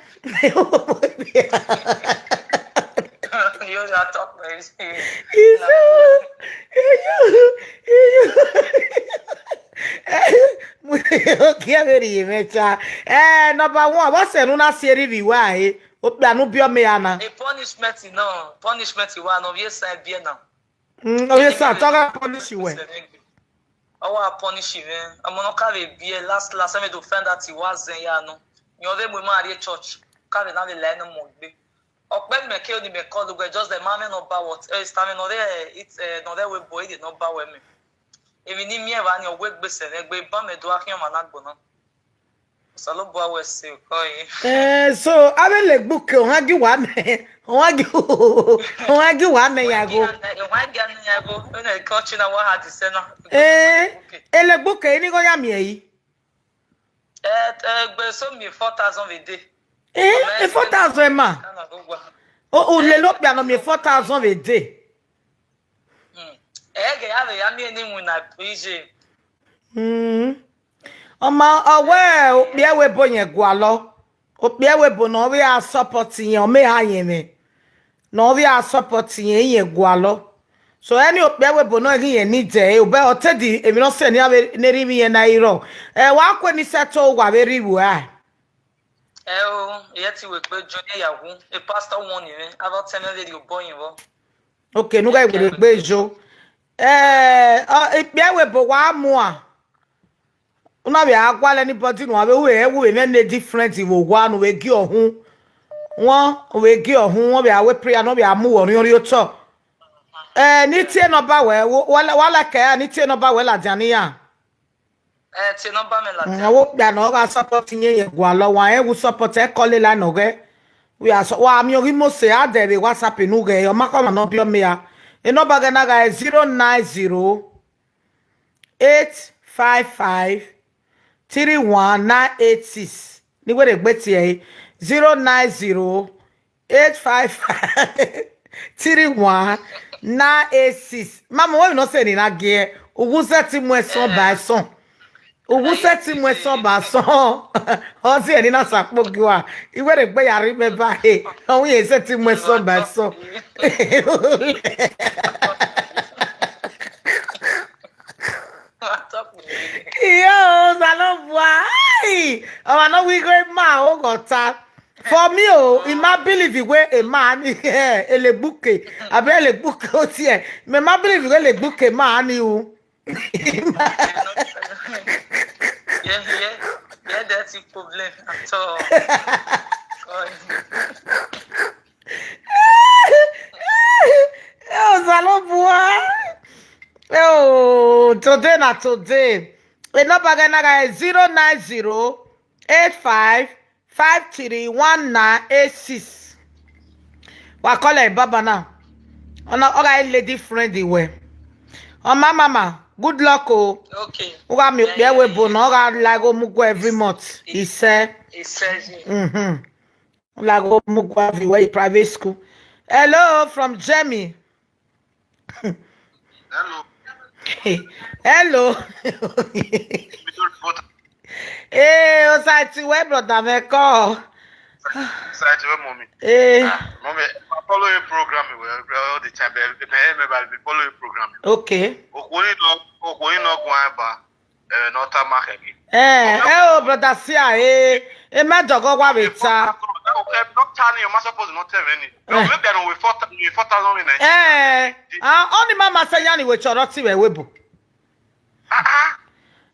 Yo ya talk, man. Izu, izu, izu. Ogie vbe rhie mwẹ cha. Eh, number one, vbọ sẹ ne u na si erhirhi wa re? Okpia ne u biẹ ọmọ ya na. A punishment nọ, punishment wa nọ, vbe sa biẹ na. Mm, ovie sa, te ọ gha punish wẹ. Ọ wa punish mwẹ. Ọmọ ne ọ ka vbe biẹ last last, ẹmwẹ do find out wa zẹ ya nọ. Yẹn ọ vbe mu ima rrie church, ka vbe na vbe la ẹn ọmọ gbe. Ọ kpẹ mẹ ke oni mẹ call ugbẹ, just the man nọ ba wọ, eh, star mẹ nọ rẹ, eh, it, eh, nọ rẹ we boy, nọ ba wẹ mẹ. Emwi ne I miẹn evba ni, ọ wẹ gbe sẹ mwẹ gbe, ba mẹ do akhian ọmwa na gbọna. Osanobua wẹ sẹ okọ ye. Eh, so, avbe legbuke, ohan gi wa mẹ, ohan gi, ohan gi wa mẹ ya gho. Ohan gi anu ya gho, ẹnẹ kọ chi na wa ha di sẹ na. Eh, elegbuke, ini gho ya miẹn yi. Eh, eh, gbe so mi four thousand vbe day. Eh, e four thousand ma. O, u lele okpia nọ miẹn four thousand vbe day. Mm. Ẹghẹ ya vbe ya miẹn ne iwinna prison. Mm. Ọ ma, ọ wẹ okpia ẹvbo ebo yẹn gualọ. Okpia ẹvbo ebo ne ọ vbe a support yẹn, ọ mẹ eha yẹn mwẹ. Ne ọ vbe a support yẹn, irẹn gualọ. So, ẹni okpia ẹvbo ebo ne ọ ghi yẹn ni dẹ, obẹ ọ te di emwi ne ọ sẹ ne a vbe ne rhie ivbi yẹn na i rrọọ. Ẹ, wa kue ni sẹ to, wa vbe rhie ivbi ua. Ẹ o, iyẹ te wẹ gbe John ya wu, e pastor wọn ni mwẹ, avbe ọtẹn mwẹ vbe rhie obọ yẹn vbọ. Okay, ne u ghẹ were egbe yo. Eh, ọ, ikpia ẹvbo ebo wa mua. U na vbe a gualọ anybody nu, avbe u vbe, u vbe mwẹ ne different vbe owa ne u vbe gie ọhun. Wọn, u vbe gie ọhun, wọn vbe a wẹ prayer, ne ọ vbe a mu uwẹ orhiọn rrie otọ. Eh, ne I tie number wẹ, wa, wa, wa like ya, ne I tie number wẹ ladian ni ya. Eh, tie number mẹ ladian. Mm, wo kpia ne ọ gha support yẹn yẹn gualọ, wa rẹn wu support ẹ call line nọ ghẹ. Wa so, wa miẹn oghi Mose, a dẹ vbe WhatsApp ne u ghẹ, ọ ma khọ ọmwa ne ọ biẹ ọmọ ya. E number ghẹ na gha zero nine zero eight five five three one nine eight six. Ni wẹ rhie egbe tie ẹre, zero nine zero eight five five three one nine eight six. Ma mọ wẹ emwi ne ọ sẹ ne I na gie, uwu sẹ te mu ẹsọn ba ẹsọn. Uwu sẹ te mu ẹsọn ba ẹsọn. Ọ sẹ ne I na sa kpo gie ua. I wẹ rhie egbe ya rhie mẹ ba he. Ọ wẹ irẹn sẹ te mu ẹsọn ba ẹsọn. Iyo, Osanobua, ai, ọmwa ne ọ wẹ igho ima oghọta. For me o, I ma believe wẹ ima ni, eh, elegbuke, abi elegbuke otiẹ. Mẹ ma believe wẹ elegbuke ima ni u. Yeah, yeah, yeah, that's a problem at all. Osanobua. Oh, today na today. E number ghẹ na gha zero nine zero eight five five three one nine eight six. Wa call her baba now. Ọna, ọ gha lady friend wẹ. Ọ ma mama, good luck o. Okay. U gha miẹn okpia ẹvbo ebo ne ọ gha la igho mu guẹ every month. Isẹ. Isẹ. Mhm. La igho mu guẹ vbe wẹ private school. Hello, from Germany. Hello. Hello. Eh, Osaiti, where brother me call? Osaiti, where mommy? Eh. Ah, mommy, I follow your program well, all the time. But me, me, I follow your program. Okay. Okoni no, okoni no go aba. Eh, no ta ma khẹ ghi. Eh, eh, oh, brother Sia, eh, eh, ma dọgọ wa vbe ta. Eh, no ta ni, ma suppose no tell me ni. Eh. No, maybe I don't wait four thousand in Nigeria. Eh, ah, only mama say yani we chọrọ ti we webo. Ah, ah.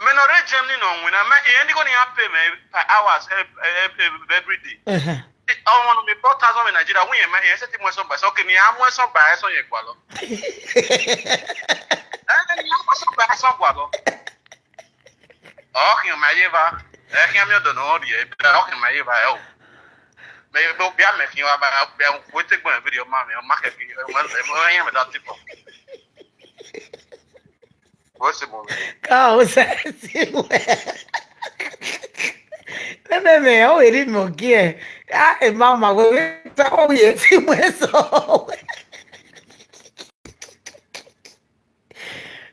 Me no re Germany no win. I mean, eh, any go ni pay me per hours, eh, eh, eh, every day. Uh-huh. Eh, I want me four thousand in Nigeria. We, eh, eh, say ti mo so ba. So, okay, ni a mo so ba, so ye gualọ. Eh, ni a mo so ba, so gualọ. Ọ khian ma ye va, ẹ khian miẹn ọdọ ne ọ rhie, ọ khian ma ye va, ẹ o. Mẹ, mẹ, bia mẹ khian wa, bia, bia, wo te gbọn video ma mẹ, ọ ma kẹ fi, ẹ, ẹ, ẹ, ẹ, ẹ, mẹ da ti fọ. Wo se mo. Ka o se ti wẹ. Mẹ, mẹ, mẹ, ọ wẹ ri mẹ ogie. A, ẹ ma ma wẹ, wẹ, ta, ọ wẹ ti wẹ so.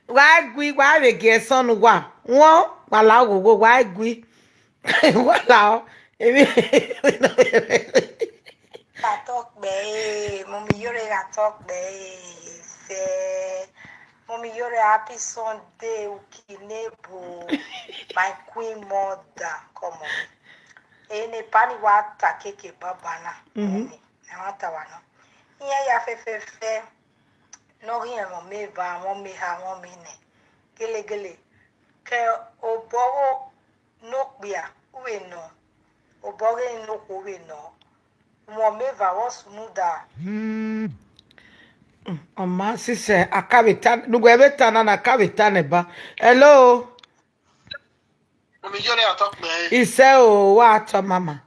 Wa gui, wa vbe gie ẹsọn ne uwa. Wọn, wa la oghogho, wa gui. Wa la ọ. Emwi gha tọ kpẹ, eh, mummy Iyore gha tọ kpẹ, eh, sẹ. Mummy Iyore, happy Sunday, Ukinebo, my queen mother. Come on. Ene pani wa ta keke baba na. Mhm. Mummy, na wa ta wa nọ. Iran ya fẹfẹfẹ. Ne ọ ghi rẹn mwẹ eva, mwẹ eha, mwẹ ine. Gelegele. Ke obọ gho ne okpia, u vbe nọ. Obọ ghe ne okhuo, u vbe nọ. Mwẹ eva vbe sunu da. Ọ ma sisẹ, a ka vbe ta, ne uwẹ vbe ta na, na ka vbe ta nẹ ba. Hello. Mummy Iyore, a tọ kpẹ. Isẹ o, wa tọ mama.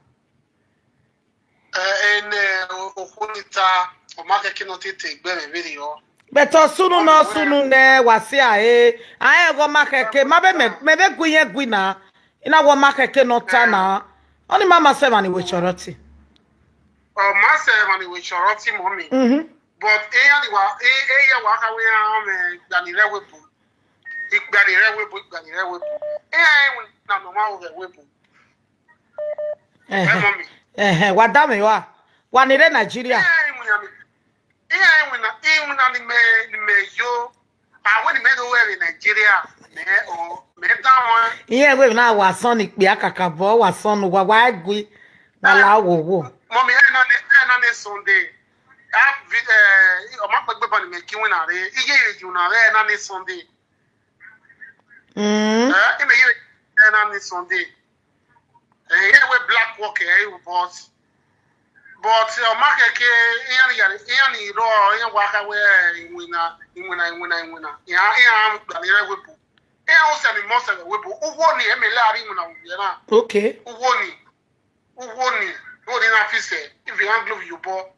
Eh, ene okhuo ni ta, ọ ma khẹke ne ọ te te egbe mwẹ vberriọ. But ọ sunu ne ọ sunu nẹ, wa si a e. A rẹn ghe ọ ma khẹke, ma vbe mẹ, mẹ vbe gu irẹn gui na. I na wẹ ọ ma khẹke ne ọ ta na. Ọni ma ma sẹ emwa ni wẹ chọrọ ti. Ọ ma sẹ emwa ni wẹ chọrọ ti, Mummy. Mhm. But eya ni wa, e, eya wa kha wẹ iran mwẹ ikpia ni rre ẹvbo ebo. Ikpia ni rre ẹvbo ebo, ikpia ni rre ẹvbo ebo. Eya ẹwẹn na nọ ma rre ẹvbo ebo. Ẹhẹn. Ẹ, Mummy. Ẹhẹn, wa da mwẹ rua. Wa ni rre Nigeria. Iran iwinna ni, iran iwinna, iwinna ni mẹ, ni mẹ yo. A wẹ ne mẹ do ru ẹre Nigeria, mẹ o, mẹ da wọn. Iran wẹ na wa sọn ni kpia kakabọ, wa sọn ne uwa, wa gui, wa la wo wo. Mummy, ẹ na ne, ẹ na ne Sunday. A vi, eh, ọ ma kpẹgbe bọ ne mẹ ke iwinna rre. Iye ye yu na rre, ẹ na ne Sunday. Mm. Eh, imẹ ye ẹ na ni Sunday. Eh, iran wẹ black work, eh, but, but, eh, ọ ma khẹke, iran ni ya, iran ni rrọọ, iran wa kha wẹ, eh, iwinna, iwinna, iwinna, iwinna. Iran, iran gba ni rre ẹvbo ebo. Iran usẹ ni mọ sẹ vbe ẹvbo ebo. Ugho ni, ẹ mẹ la rre iwinna vbe na. Okay. Ugho ni. Ugho ni, ugho ni na fi sẹ, ive iran glove ye obọ.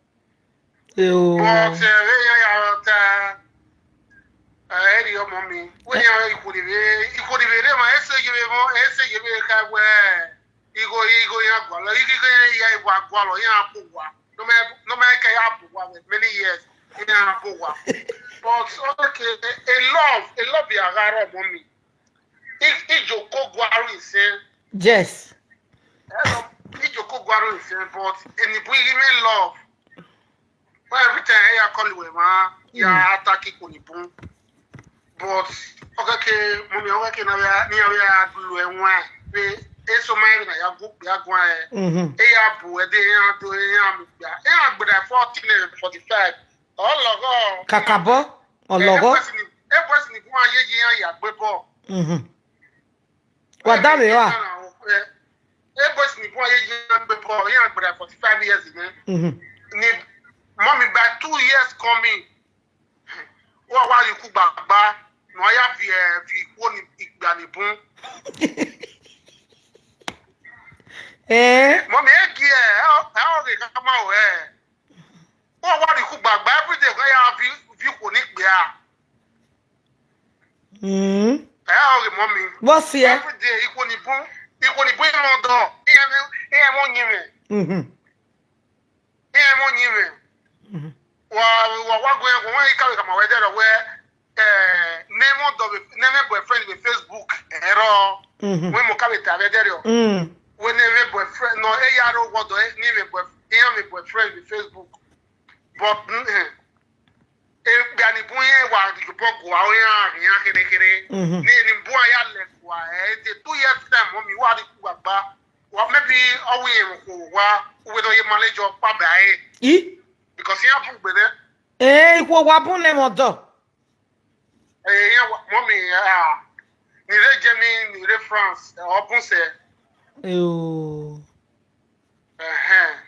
Eo. But, eh, vbe iran ya ta, eh, ẹ rhie, Mummy. Wẹ iran ikhuo ni vbe, ikhuo ni vbe rre emwa, ẹ sẹ ye vbe mọ, ẹ sẹ ye vbe kha wẹ, igho, igho iran gualọ, igho iran ya igho gualọ, iran bu uwa. No ma, no ma ke ya bu uwa for many years, iran bu uwa. But, okay, a love, a love ya gha rrọọ, Mummy. I, ijoko guaro isẹn. Yes. Hello, ijoko guaro isẹn, but eni bun i ghi mwẹ love. Well, every time I ya call you, man, ya attack ikhuo ni bun. But, okay, okay, Mummy, okay, okay, na ya, ni ya ya gulu ẹwaẹn. Be, eso ma ya na ya gu, ya guan ẹ. Mhm. E ya bu ẹdẹ, e ya do, e ya mu gba. E ya gbẹdẹ fourteen and forty-five. Ọ lọghọ. Kakabọ, ọ lọghọ. E boys ni, e boys ni bun aye yi iran ya gbe bọ. Mhm. Wa da vbe wa. E boys ni bun aye yi iran gbe bọ, iran gbẹdẹ forty-five years nẹ. Mhm. Ni, Mummy, by two years coming, wa wa ye uku gbagba, ne wa ya viẹ, viẹ ikhuo ni, ikpia ni bun. Eh? Mummy, e gie, ẹ, ẹ, ọ ghe ka ma o, ẹ. Ọ wa rhie ikhu gbagba, everyday ọ ya vi, vi ikhuo ni kpia. Mm. Ẹ, ọ ghe, Mummy. Vbọ si ẹ? Everyday, ikhuo ni bun, ikhuo ni bun iran dọ, iran, iran mwẹ ọyẹnmwẹ. Mhm. Iran mwẹ ọyẹnmwẹ. Mhm. Wa, wa, wa gu ẹn, wa i ka vbe khama wẹ dẹrọ wẹ, eh, ne mwẹ ọdọ vbe, ne mwẹ boyfriend vbe Facebook, ẹrọ. Mhm. Wẹ mo ka vbe ta vbe dẹrọ. Mm. Wẹ ne mwẹ boyfriend, nọ, e ya ro wọdọ, ne mwẹ boy-, iran mwẹ boyfriend vbe Facebook. But, mm, eh, e, gba ni bun iran wa rhie obọ gua, iran, iran khere khere. Mhm. Ni, ni bun a ya lẹ gua, eh, the two years time, Mummy, wa rhie ikhu gbagba. Wa, maybe, ọ wẹ iran kho wa, u wẹ ne ọ ye manage ọkpa ba ẹre. I? Because iran bun gbe nẹ. Eh, ikhuo wa bun nẹ mwẹ ọdọ. Eh, iran wa, Mummy, ah, ni rre Germany, ni rre France, eh, ọ bun sẹ. Eo. Ẹhẹn.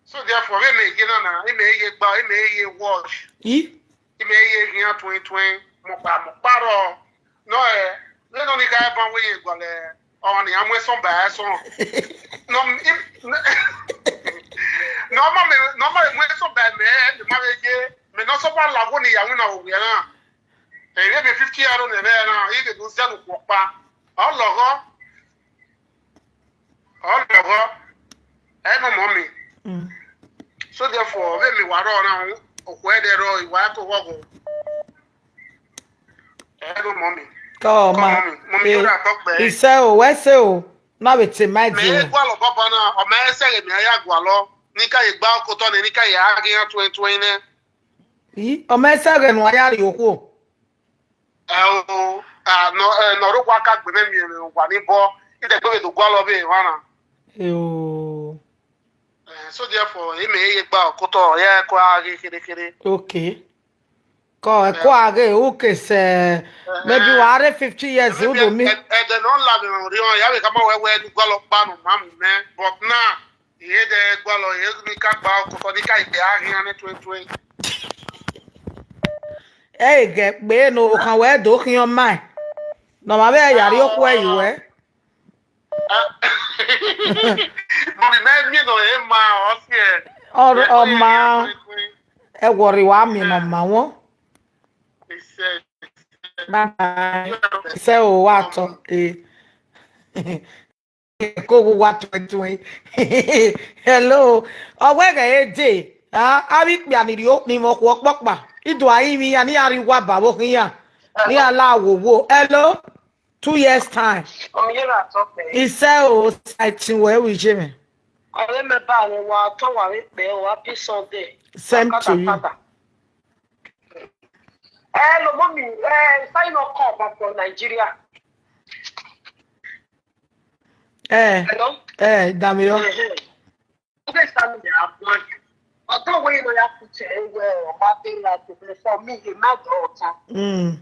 So therefore, vbe mẹ ye na na, imẹ ye gba, imẹ ye wash. I? Imẹ ye ghian tuẹn tuẹn, mọkpa, mọkpa rrọọ. Nọ ẹ, vbene ọni gha ban wẹ ye gualọ, ọmwa ne iran mu ẹsọn ba ẹsọn. Nọ, im-, nọ ma mẹ, nọ ma mu ẹsọn ba mẹ, mẹ ma vbe ye, mẹ nọ sọkpa la ọghe ne I ya winna vbe ovbi ẹre na. Ẹ, vbe fifty euro ne ẹmwẹ na, I vbe do zẹ ne okhuo ọkpa. Ọ lọghọ. Ọ lọghọ. Ẹ nọ mọ mẹ. Mm. So therefore, vbe mẹ wa rrọọ na, okhuo ẹdẹ rrọọ, I wa to ghọghọ. Ẹ nọ mọ mẹ. Kọ ma. Mọ mẹ, mọ mẹ, eh, yo ra tọ kpẹ. Isẹ o, wẹ sẹ o, na vbe te ma Mẹ di e o. Gualọ baba na, ọ ma ẹsẹ ghe mẹ a ya gualọ. Ne I ka ye gba okotọ nẹ, ne I ka ye a ghe iran tuẹn tuẹn nẹ. I, ọ ma ẹsẹ ghe ne uwa ya rhie okhuo. Ẹo, a, nọ, ẹ, ne ọ rre owa ka gbe mwẹ miẹn vbe owa ni bọ, idẹgbe vbe do gualọ vbe emwa na. Ẹo. Eh, so therefore, imẹ ye gba ọkotọ, ọ ya ẹko a ghe kherekhere. Okay. Kọ ẹko a ghe, u ke sẹ, maybe wa rre fifty years, u do mi. Ẹdẹ ne ọ la vbe emwa orhiọn, ya vbe khama wẹ wẹ ne u gualọ ọkpa ne ọ ma mu mẹ, but now, I ye dẹ gualọ, I ye ni ka gba ọkotọ, ni ka ikpe a ghian nẹ tuẹn tuẹn. Ẹ i ghẹ kpe ne okhan wẹ do khian ọmaẹn. Ne ọ ma vbe ya rhie okhuo ẹre ruẹ. Mọmẹ mẹ miẹn nọ ẹ ma ọ siẹ. Ọ, ọ ma. Ẹ wọrre wa miẹn ne ọ ma wọn. Bye bye. Sẹ o wa tọ. Eh. Ko wo wa tuẹn tuẹn. Hello. Ọ wẹ ghẹ e de. A, avbe ikpia ni rhie okpia mwẹ okhuo ọkpọkpa. Ido a rinmwian iran, ne iran rhie uwa ba vbe okhian. Ne iran la wowo. Hello. Two years time. Ọ ye ra tọ pẹ. Isẹ o, sa ẹtin wẹ, ẹ ru iye mwẹ. Ọre mẹ ba ne wa tọ wa vbe kpẹ o, happy Sunday. Same to you. Father. Hello, mommy. Eh, sign up call back from Nigeria. Eh. Hello? Eh, Damiọ. Eh, eh. Okay, Sammy, I want you. Ọtọ wẹ nọ ya kuche ewe ọ ma be like for me, he ma do ọtọ. Mm.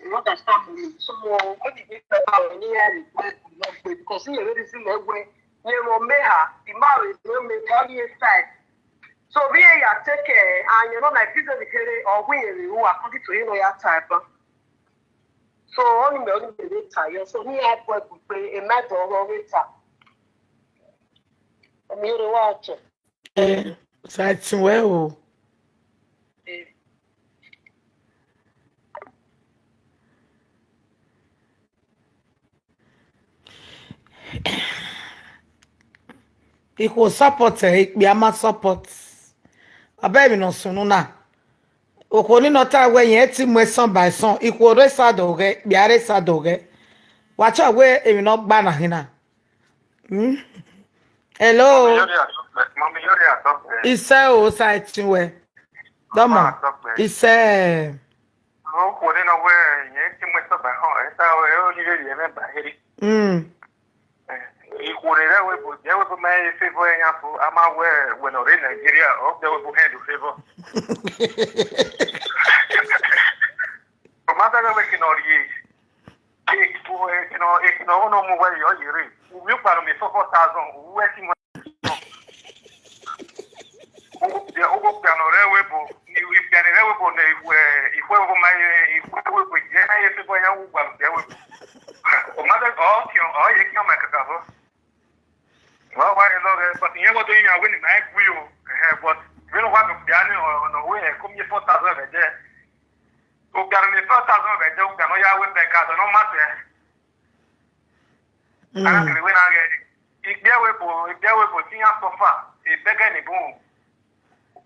You understand me? So when you get about any area, you not good because you already see the way. You know, me ha, the marriage, you know, me tell you side. So we are take care, and you know, like business here, or we are who according to you know your type. So only me, only me later. You so me I boy could pay a matter of later. I'm here to watch. Eh, sa ẹtin wẹ o. Eh. Ikhuo support ẹ, ikpia ma support. Abẹ emwi ne ọ sunu na. Okhuo ni nọ ta wẹ irẹn te mu ẹsọn ba ẹsọn, ikhuo rre sa do ghẹ, ikpia rre sa do ghẹ. Wa chọ wẹ emwi ne ọ gba na hin na. Hmm? Hello. Mọmi Yori Atọpẹ. Isẹ o, sa ẹtin wẹ. Dọmọ. Atọpẹ. Isẹ. Okhuo ni nọ wẹ irẹn te mu ẹsọn ba ẹsọn, ẹsẹ ọre ọ ni rhie ẹmwẹ ba here. Mm. Eh, ikhuo ne rẹ webo, de webo ma he favour ẹyan fo, a ma wẹ wẹ ne ọ rre Nigeria, ọ de webo hand favour. Ọ ma bẹghe wẹ ke ne ọ rhie, ke ne ọ, ke ne ọ mu wẹ yọ ye rre. U miẹn ukpa ne ọ miẹn four thousand, u wẹ ti mu. Okpia ne ọ rre ẹvbo, ikpia ne ọ rre ẹvbo ne ikhuẹ, ikhuẹ ẹvbo ma, ikhuẹ ẹvbo je na ye favour iran wu gbalọ okpia ẹvbo. Ọ ma bẹ, ọ khian, ọ ye khian ma kakabọ. Wa wa ye lọghẹ, but irẹn wẹ do yin wẹ ne ima i gui o. Ẹhẹn, but vbene uwa do kpia ni, ọ, ọ, nọ wẹ, ẹ, ko miẹn four thousand vbe ẹdẹ. Okpia ne ọ miẹn four thousand vbe ẹdẹ, okpia ne ọ ya wẹ bẹgga, ọ nọ ma sẹ. Mm. A na kere wẹ na ghẹ, ikpia ẹvbo, ikpia ẹvbo te iran suffer, e bẹgẹ ni bun.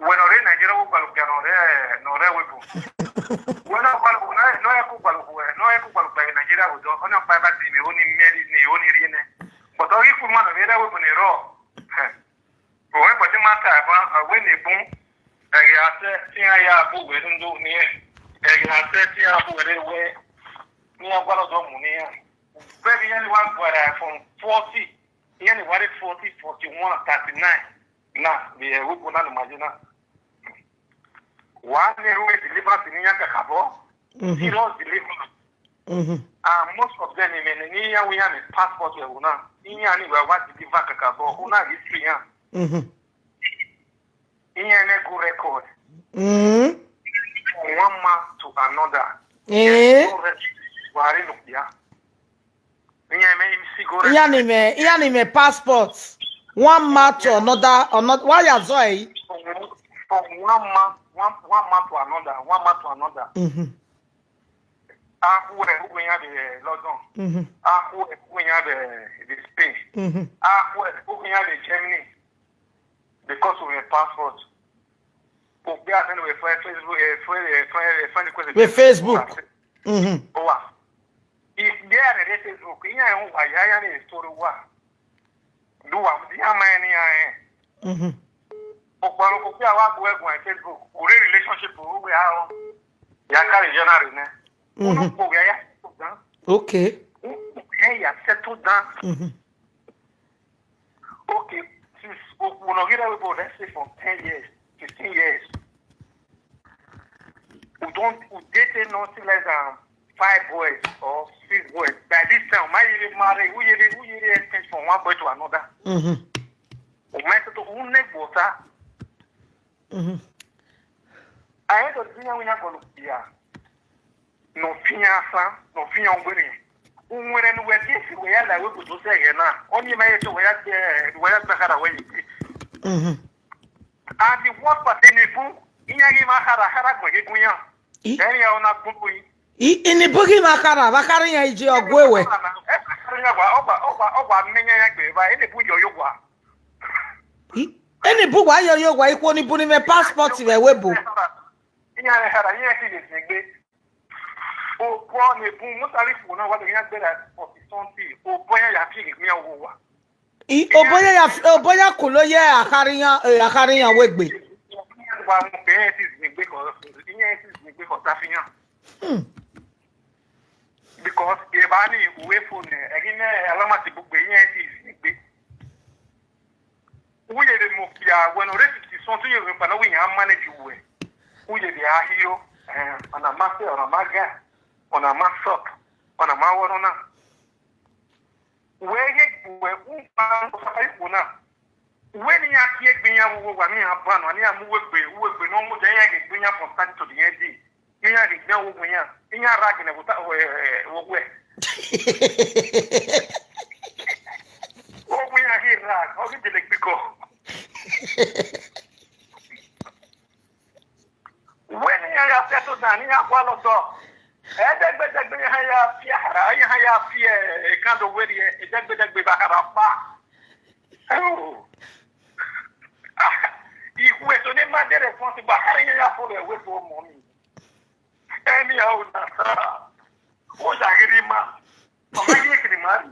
Wẹ ne ọ rre Nigeria, wẹ gbalọ okpia ne ọ rre, ne ọ rre ẹvbo. Wẹ ne ọ gbalọ, ne ọ, ne ọ ya ku gbalọ, ne ọ ya ku gbalọ okpia vbe Nigeria vbe odọ, ọ ni ọkpa ba ti ne ho ni miẹn ni ho ni rhie nẹ. But ọ ghi ku ima ne ọ vbe rre ẹvbo ne rrọọ. Owẹ but ma ta eva, a wẹ ne bun, ẹghẹ a sẹ, te iran ya bu wẹ rhunmwuda ọnii, ẹghẹ a sẹ, te iran bu wẹ rre wẹ, ne iran gualọ dọ mu ne iran. Vbe iran ni wa gualọ from forty, iran ni wa rre forty, forty-one, thirty-nine, na, vbe ẹvbo na ne ima ye na. Wa ne ru deliverance ne iran kakabọ, serious deliverance. And most of them, ni mẹ ne iran wẹ iran ni passport vbe ẹvbo na, iran ni wa wa deliver kakabọ, una history iran. Iran ne good record. One man to another. Eh. Good record. Wa rre nokpia. Iran mẹ, iran ni mẹ, iran ni mẹ passport. One man to another, another. Why you are so? From one man, one, one man to another, one man to another. A khu ẹre, u wẹ iran vbe London. A khu ẹre, u wẹ iran vbe, vbe Spain. A khu ẹre, u wẹ iran vbe Germany. Because of your passport. Okpia ne wẹ fẹ Facebook, eh, friend, eh, friend, eh, friend request vbe Facebook. Owa. Ikpia ne rre Facebook, iran wa ya ya ne story wa. Do wa, di ama ni ya eh. Okpia, okpia wa gu ẹguan Facebook, u rre relationship, u wẹ aro. Ya ka re jẹ na rre nẹ. Unu kpoghe ya settle down. Okay. Unu kpoghe ya settle down. Mhm. Okay, since okhuo ne ọ ghi rre ẹvbo, let's say for ten years, fifteen years, we don't, we dated nothing less than five boys or six boys. By this time, my yearly marry, we yearly, we yearly exchange from one boy to another. Mhm. O ma to, to, unu ne gbota. Mhm. A ye do di iran wẹ iran gọlọ okpia ne ọ fian asan, ne ọ fian ugbẹnẹ. Uwẹnrẹn ne uwẹ tie esi wẹ ya la ẹvbo do sẹ ẹghẹ na, ọnii ma ye te wẹ ya gbe, wẹ ya gbe akhara wẹ ye. Mhm. And the worst part, eni bun, iran ghi ma khara, khara gbọn ghe gun iran. I? Ẹ iran ọ na gbun bun yi. I, eni bun ghi ma khara, vbe akhara iran i je ọgua wẹ. Ẹ khara iran wa, ọ gba, ọ gba, ọ gba mẹ iran ya gbe va, eni bun yọ yo wa. I, eni bun wa yọ yo wa, ikhuo ni bun ni mwẹ passport vbe ẹvbo ebo. Iran khara, iran ti ghe zin egbe. Obọ ne bun, mo ta rhie ikhuo na wa, iran gbe ra forty something. Obọ iran ya fi ghe iran wo wa. I, obọ iran ya, obọ iran kulo ye akhara iran, eh, akhara iran wegbe. Wa mu ke iran ti zin egbe ko, iran ti zin egbe ko ta fi iran. Hmm. Because eba ni uwe fo nẹ, ẹghi nẹ alamati bugbe iran ti zin egbe. U ye vbe mu okpia wẹ ne ọ rre fifty something years kpa ne ọ wẹ iran manage uwẹ. U ye vbe a hio, eh, ọna ma sẹ, ọna ma ga, ọna ma sup, ọna ma wọ ọna. Wẹ ghe gbe uwẹ, u ma suffer ikhuo na. Wẹ ne iran kie egbe iran vbe uwu owa ne iran ban nọ, ne iran mu uwu egbe, uwu egbe ne ọ mudia iran ghe egbe iran from starting to the end. Iran ghe egbe iran vbe uwu iran, iran rag nẹ vbe ota, vbe, vbe uwu ẹ. Uwu iran ghi rag, ọ ghi dele gbikọ. Wẹ ne iran ya settle down, ne iran gualọ dọ. Ẹdẹgbẹdẹgbe iran ya fi akhara, iran ya fi, eh, ekando werriẹ, ẹdẹgbẹdẹgbe vbe akhara kpa. Oh. Ah, ikhuo eso ne ma de responsible, akhara iran ya follow ẹvbo ebo ọmọ mi. Ẹmia o na sa. Wo ya ghi rhie ima. Ọ ma ghi kiri ima rri.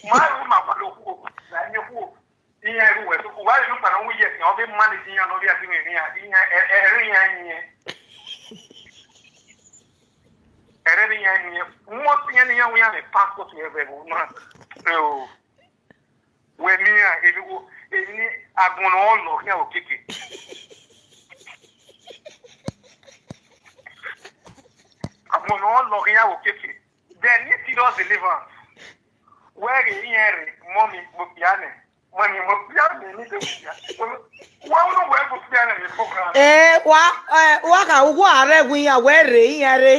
Ma ru ma wa lo khuo. Na yin khuo. Iran ru wẹ, so, wa ru kpa na wu yes, ọ vbe manage iran, ne ọ vbe a ti mwẹ iran, iran, ẹ, ẹ, ẹre iran yin. Ẹre iran yin. Wọ́n ti yẹn ni iran wẹ iran vbe passport vbe ẹvbo na. So, wẹ ne iran, emwi wo, emwi ni agbọn ne ọ lọ khian okeke. Agbọn ne ọ lọ khian okeke. Then he serious deliverance. Wẹ ghe iran rre, mummy, mo kpia nẹ. Mummy, mo kpia nẹ, ni de kpia. Wẹ unu wẹ mo kpia nẹ, ni program. Eh, wa, eh, wa ka, wa rre ẹvbo iran, wẹ rre iran rre.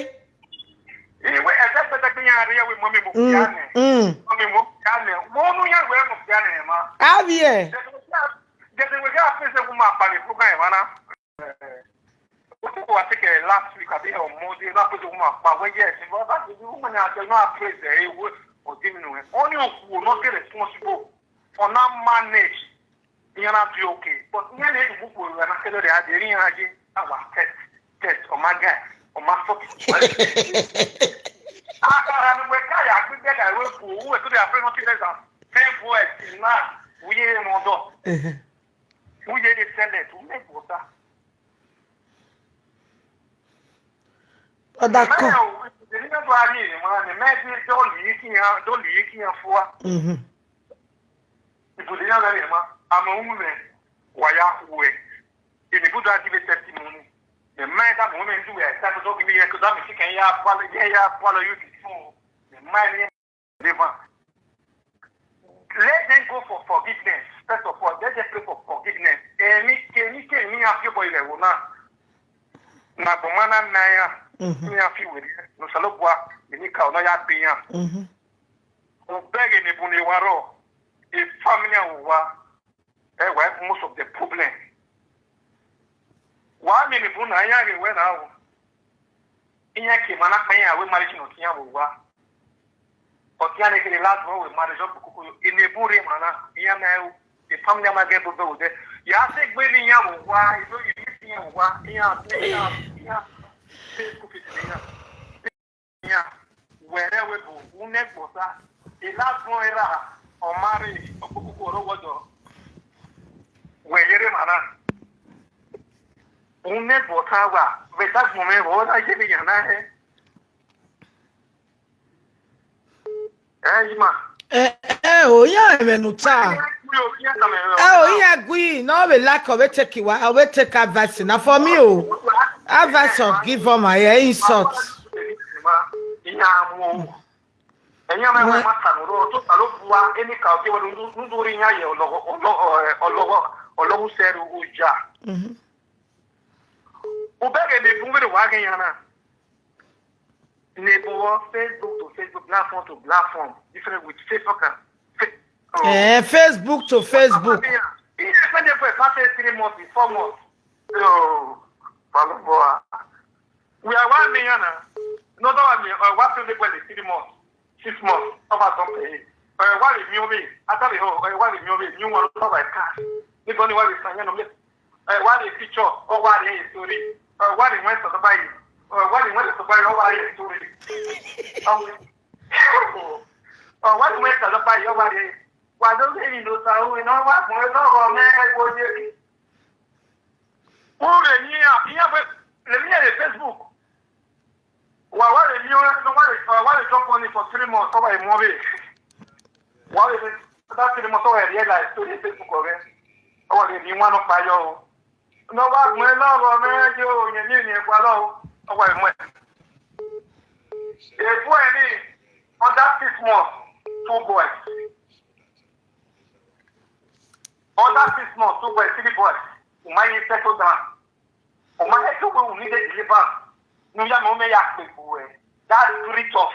Iwe, ẹdẹgbẹdẹgbe iran rre, wẹ mummy, mo kpia nẹ. Mm. Mummy, mo kpia nẹ. Wẹ unu iran wẹ mo kpia nẹ, ma. Avie. Gẹdẹ wẹ gha fẹsẹ wu ma kpa vbe program emwa na. Okoko wa take last week, abi on Monday, na put woman kpa wẹ yes, but that is the woman na tell no praise the way or give no. Only okhuo no dey responsible for now manage. Iran na be okay, but iran need to book we na tell the ade iran aje our test, test, oh my God, oh my fuck. Akara ni we ka ya gbe that we go, we to the afraid nothing less than ten boys in now. We ain't no door. Who ye dey sell it? Who make water? Ọdakọ. Mẹ o, èmi náà tó a rí èèyàn máa ní, mẹ bí dọ́ọ̀lù yìí kí yan, dọ́ọ̀lù yìí kí yan fún wa. Mhm. Ibùdó yẹn lẹ́yìn mọ́, àmọ́ òun rẹ̀ wà yá hu ẹ̀. Èmi gbọ́dọ̀ á give a testimony. Ẹ̀ mẹ́ ẹ̀ dàbọ̀ mẹ́rin ju ẹ̀ sẹ́nu tó kí mi yẹ kó dá mi sí kẹ́yìn yá pálọ̀, yẹ yá pálọ̀ yóò di fún o. Ẹ̀ mẹ́ ẹ̀ ní deliver. Let them go for forgiveness. First of all, let them pray for forgiveness. Èmi, èmi, èmi á fi ọbọ ilẹ̀ wò náà. Na gbọmọ na na ya. Mhm. Ni a fi wèrè. No Osanobua, èmi ka ọ̀nà ya bi ya. Mhm. Obeghe ne bu ne wa rọ. A family a wa. Ẹ wa, most of the problem. Wa mi ni bu na ya ghe wẹ na o. Iyan ke ma na kpẹ iyan wẹ marriage nọ tiyan vbe owa. Ọ tiyan ne kere last one wẹ marriage ọ bu koko yo. Ene bu rre ma na, iyan na o. The family ma gẹ bobo odẹ. Ya se gbe ne iyan vbe owa, ido yi ni iyan vbe owa, iyan se iyan, iyan se ku fiti iyan. Iyan, wẹ rẹ wẹ bu, u nẹ gbosa. The last one ra, ọ ma rre, ọ bu koko ọrọ wọdọ. Wẹ yere ma na. U nẹ gbosa wa, vbe dagbọn mwẹ, ọ na yere iyan na hẹ. Ẹ, ima. Ẹ, ẹ o, iran ẹmwẹ ne u ta. Ẹ o, iran gui, ne ọ vbe like, ọ vbe take iwa, ọ vbe take advice na for me o. Advice of give up my insult. Iran mu. Ẹ̀yin ọmọ ẹ̀wọ̀n ma ta nọ, tó ta ló bu wa, eni ka ọjọ́ wẹ̀lú, nínú orí yẹn yẹ ọlọ́wọ́, ọlọ́wọ́, ọlọ́wọ́, ọlọ́wọ́ sẹ́rù ọjà. Ubẹgẹ ne bun vbe wa ghe yan na. Ne bun wọ Facebook to Facebook, platform to platform, different with Facebook and Fe- oh. Eh, Facebook to Facebook. Iye fẹde fẹ past three months, four months. Yo, Faloboa. We are one million na. No, that one million. Uh, what to the three months, six months. Over something. Uh, what is new me? I tell you, uh, what is new me? New one over my car. This one what is saying no me. Ẹ wa rhie picture, ọ wa rhie story. Ẹ wa rhie wẹn sọsọ bayi. Ẹ wa rhie wẹn sọsọ bayi, ọ wa rhie story. Ọ wẹ, ọ wa rhie wẹn sọsọ bayi, ọ wa rhie. Wa do ghe ni do sa ru, ne ọ wa gbọn ẹre lọghọ mẹ ẹgbo ye. Ure ni iran, iran vbe, lele iran ye Facebook. Wa wa rhie miẹn ọnrẹn, wa wa rhie, wa wa rhie jump on it for three months, ọ wa rhie mu ọvbehe. Wa wa rhie that three months, ọ wa rhie realize story Facebook ọghẹe. Ọ wa rhie miẹn iwan nọkpa yọ o. Ne ọ wa gbẹn lọghọ mwẹ yo, yẹn ni eni ẹgualọ o, ọ wa rhie muẹn. Ebu ẹre ni, under six months, two boys. Under six months, two boys, three boys. U ma ye settle down. U ma ye do wẹ u need deliver. Ne u ya mẹ, u mẹ ya kpe gbe ruẹ. That spirit of,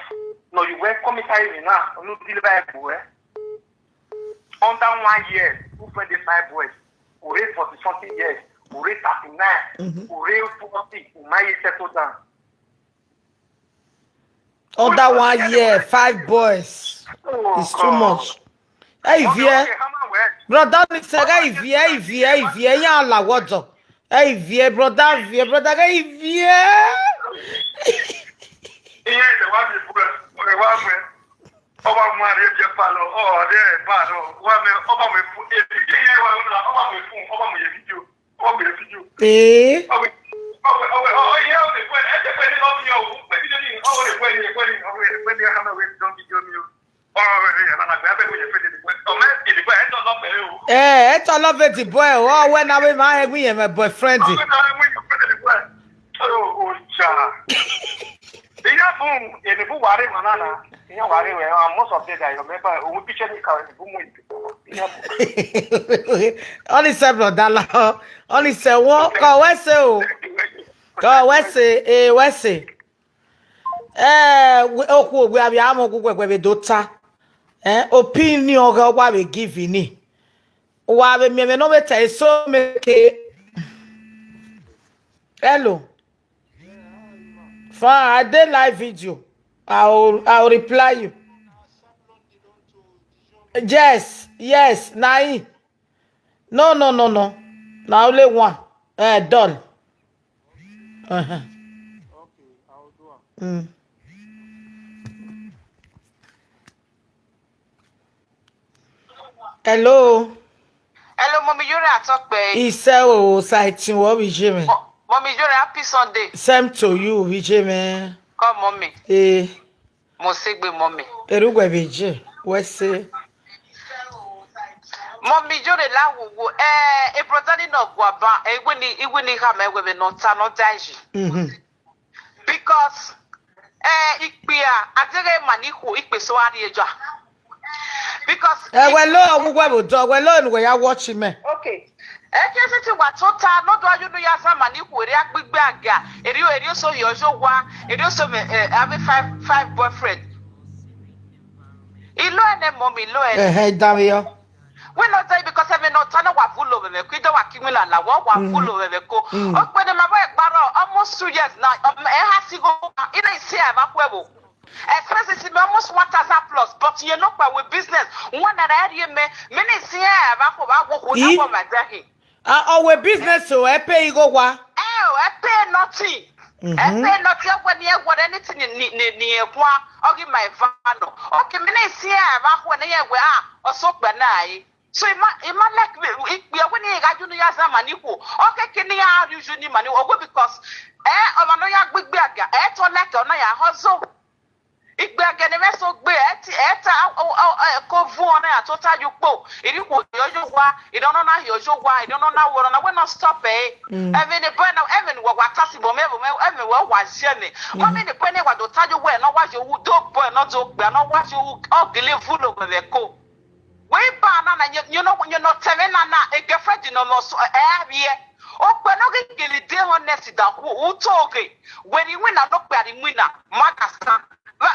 no, you were coming time na, no deliver gbe ruẹ. Under one year, u find the five boys. U raise forty something years. U raise thirty-nine. Mm-hmm. U raise forty. U ma ye settle down. Under one year, five boys. It's too much. Hey, Vie. Brother, ni se, hey, Vie, hey, Vie, hey, Vie, ya la wọdọ. Hey, Vie, brother, Vie, brother, hey, Vie. Iye ẹdẹ wa mi bu ẹ, ẹ wa mu ẹ. Ọ wa mu ariẹ biẹ palọ, ọ, ọdẹ ẹ ba nọ. Wa mẹ, ọ ba mẹ fu, ebi ke iye wa la, ọ ba mẹ fu, ọ ba mu ye video. Ọ gbe video. Ee. Ọ gbe, ọ gbe, ọ gbe, ọ, ọ, iye ọ gbe, ẹ te gbe ni love you, ọ gbe video ni, ọ gbe, gbe ni, gbe ni, ọ gbe, gbe ni, ẹ hama wẹ don video mi o. Ọ, ẹ, ẹ, na, na, gbe, abẹ gbe ye friend the boy. Ọ mẹ, the boy, ẹ tọ love ẹ o. Ẹ, ẹ tọ love the boy o. Ọ wẹ na wẹ ma hẹ gbe ye mẹ boyfriend. Ọ wẹ na wẹ gbe ye friend the boy. Oh, oh, cha. Iye bun, eni bu wa re ma na na. Iye wa re wẹ, ah, most of the day, I remember, we picture ni ka eni bu mu ibi. Iye bun. Only say, brother, la. Only say, one, ka wẹ se o. Ka wẹ se, e wẹ se. Eh, we, okhuo, we have ya mo gu wẹ, wẹ do ta. Eh, opinion ghe wa we give ni. Wa we mi me no we tell so make. Hello. Fine, I dey live video. I will, I will reply you. Yes, yes, na him. No, no, no, no. Na only one. Eh, done. Uh-huh. Mm. Hello. Hello, Mommy Yore Atokpe. Ise o, Saitin, what we doing? Mo- Mommy Yore, happy Sunday. Same to you, we doing. Come, Mommy. Eh. Mo segbe, Mommy. Erugbe vbe je, we say. Mommy Yore la wo wo. Eh, e brother ni no gua ba. Eh, iwe ni, iwe ni ha me we be no ta no daiji. Mhm. Because, eh, ikpia, adeghe ma ni khuo, ikpe so a rrie ja. Because Ẹ wẹ lo ọgwụgwẹ vbe odọ, wẹ lo enu wẹ ya watch mẹ. Okay. Eke se ti wa tota, no do ayu nu ya zama ni khuo, eri agbigbe aga, eri, eri oso yọ yo wa, eri oso me, eh, having five, five boyfriend. Ilo ene, Mommy, ilo ene. Ẹhẹ, idanvbe yọ. We no dey because ẹmwẹ ne ọ ta na wa vulo vbe mwẹ ko, ido wa ki winna la, wa, wa vulo vbe mwẹ ko. Okpene ma vbe gbarọ almost two years now, um, ẹ ha si gho, ina isi ẹ va khuẹ vbo. Expenses me almost one thousand plus, but you know, with business, one naira ẹ rhie mẹ, mẹ ni si ẹ va khuẹ va wo khu na for my dad. Ah, ọ wẹ business o, ẹ pay igho wa. Eh, ẹ pay nothing. Ẹ pay nothing, ẹ wẹ ni ẹ wọrẹ anything ni, ni, ni, ni ẹ gua, ọ ghi ma eva nọ. Okay, mẹ ni si ẹ va khuẹ ne ẹ wẹ, ah, ọ so gbe na ẹ. So, ima, ima like me, ikpia wẹ ne iran gha yu ne iran zama ni khuo. Ọ keke ne iran rhie uyu ne ima ni khuo. Because, eh, ọmwa ne ọ ya gbigbe aga, ẹ to like ọ na ya hustle. Ikpia Ẹgẹdẹ ne mwẹ so gbe, ẹ ti, ẹ ta, ọ, ọ, ẹ ko vuọn na ya tota ye ukpo. Irhi khuo yọ yo wa, irhi ọnọna yọ yo wa, irhi ọnọna wọ ọnọna, wẹ nọ stop ẹre. Mm. Ẹmwẹ ne boy na, ẹmwẹ ne wa wa ta si bọ mẹ, ẹmwẹ wẹ wa ye mẹ. Wa mẹ ne boy ne wa do ta ye wẹ, nọ wa ye wu, do boy nọ do gbẹ, nọ wa ye wu, ọ gele vulo wẹ vbe ẹko. Wẹ ba na na, ye, ye nọ, ye nọ tẹmwẹ na na, e girlfriend nọ nọ so, ẹ, ẹ, a vbiẹ. Okpia nọ ghi gele de honest da khuo, u to ghe. Wẹ rhie iwinna, nọ okpia rhie iwinna, ma da sa. Vbe,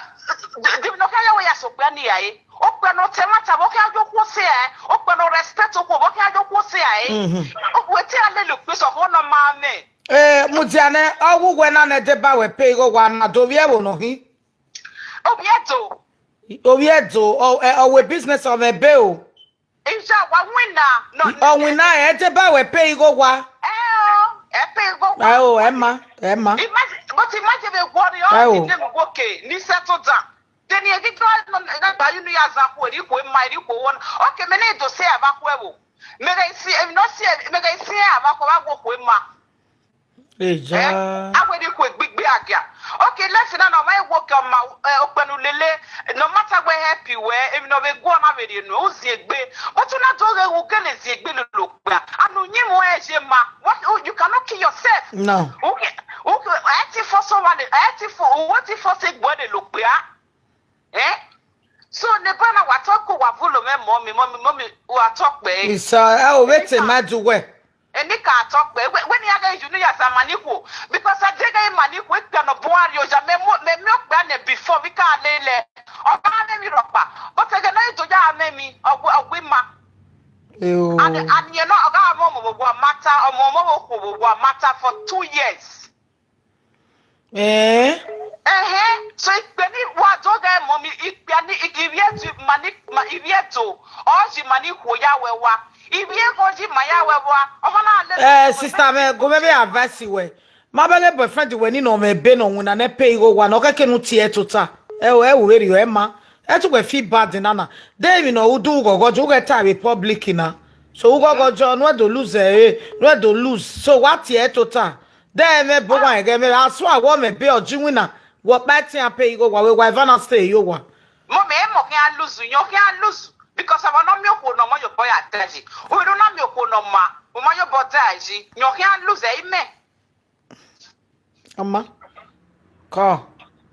de, de, nọ khian ya wẹ ya sokpia ni ya e. Okpia nọ tẹ ẹmwata, vbe ọ khian yo okhuo sẹ ẹ. Okpia nọ respect okhuo, vbe ọ khian yo okhuo sẹ ẹ. Mhm. Okhuo te a lele okpia sẹ ọkhọ nọ ma mẹ. Eh, mudia nẹ, ọ wu wẹ na nẹ deba wẹ pay igho wa na, do vbiẹ ẹvbo nọ hin. Ovbi Ẹdo. Ovbi Ẹdo, ọ, ẹ, ọ wẹ business of ebe o. Ija wa winna, nọ. Ọ winna, ẹ deba wẹ pay igho wa. Ẹ o, ẹ pay igho wa. Ẹ o, ẹ ma, ẹ ma. Imagine, but imagine vbe worry, ọ, ẹ o, ni dem wo ke, ni settle down. Then you get one, na ba you know ya za ku, eri ku ma, eri ku won. Okay, mẹ ne do sẹ ava ku ẹvbo. Mẹ gha si, em, no si, mẹ gha si ava ku, va wo ku ma. Eja. Eh? Awẹ ni ku egbigbi agia. Okay, let's say na, na, ma wo ke ma, eh, okpia ne u lele, no matter where happy wẹ, em, no vbe guọ na vbe rhie nu, u zi egbe. But u na do ghe u gele zi egbe lele okpia. Anu yin mu ẹ je ma. What, you, you cannot kill yourself. No. Okay, okay, ẹ ti fọ so wa le, ẹ ti fọ, u ti fọ se gbe lele okpia. Eh? So, neighbor na wa talk, wa vulo mwẹ, mommy, mommy, mommy, wa talk pẹ. Isa, ẹ o, wẹ te ma du wẹ. Eni ka talk pẹ. Wẹ, wẹ ni a ghe yu ni ya sa ma ni khuo. Because a deghe ma ni khuo, ikpia nọ bu a rhie oya, mẹ mu, mẹ miẹn okpia nẹ before, vbe ka lele. Ọ ba mwẹ emwi rhọkpa. But ẹghẹ ne ọ do ya mwẹ emwi, ọ wi, ọ wi ma. Eo. And, and you know, ọ gha mọ ọmọ vbe owa matter, ọmọ, ọmọ vbe okhuo vbe owa matter for two years. Eh? Ẹhẹn, so ikpia ni wa do ghe mommy, ikpia ni, i-, ivbi Ẹdo, ma ni, ma, ivbi Ẹdo, ọ yi ma ni khuo ya wẹ wa. Ivbi Ẹdo yi ma ya wẹ wa. Ọmọ na le. Eh, sister, me, go me be advice wẹ. Ma bẹghe boyfriend wẹ ni nọ mwẹ ebe nọ winna ne pay igho wa, nọ kẹkẹ ne u tie tota. Ẹ o, ẹ u vbe rriọ, ẹ ma. Ẹ tu wẹ feel bad nana. De emwi ne u do ghọghọ, ju ghẹ ta vbe public na. So u ghọghọ jọ, ne u do lose ẹ, ne u do lose. So wa tie tota. De ẹmwẹ bo wa ẹghẹ mwẹ, a sua wọ mwẹ be ọ ji winna, wẹ ọkpa ẹtin a pay igho wa, wẹ wa eva na stay yo wa. Mommy, emọ khian lose, yọ khian lose, because ọmọ ne ọ miẹn okhuo ne ọmọ ye obọ ya da yi. Uwẹ ne ọ na miẹn okhuo ne ọ ma, ọ ma ye obọ da yi, yọ khian lose, ẹ i mẹ. Ọma. Kọ.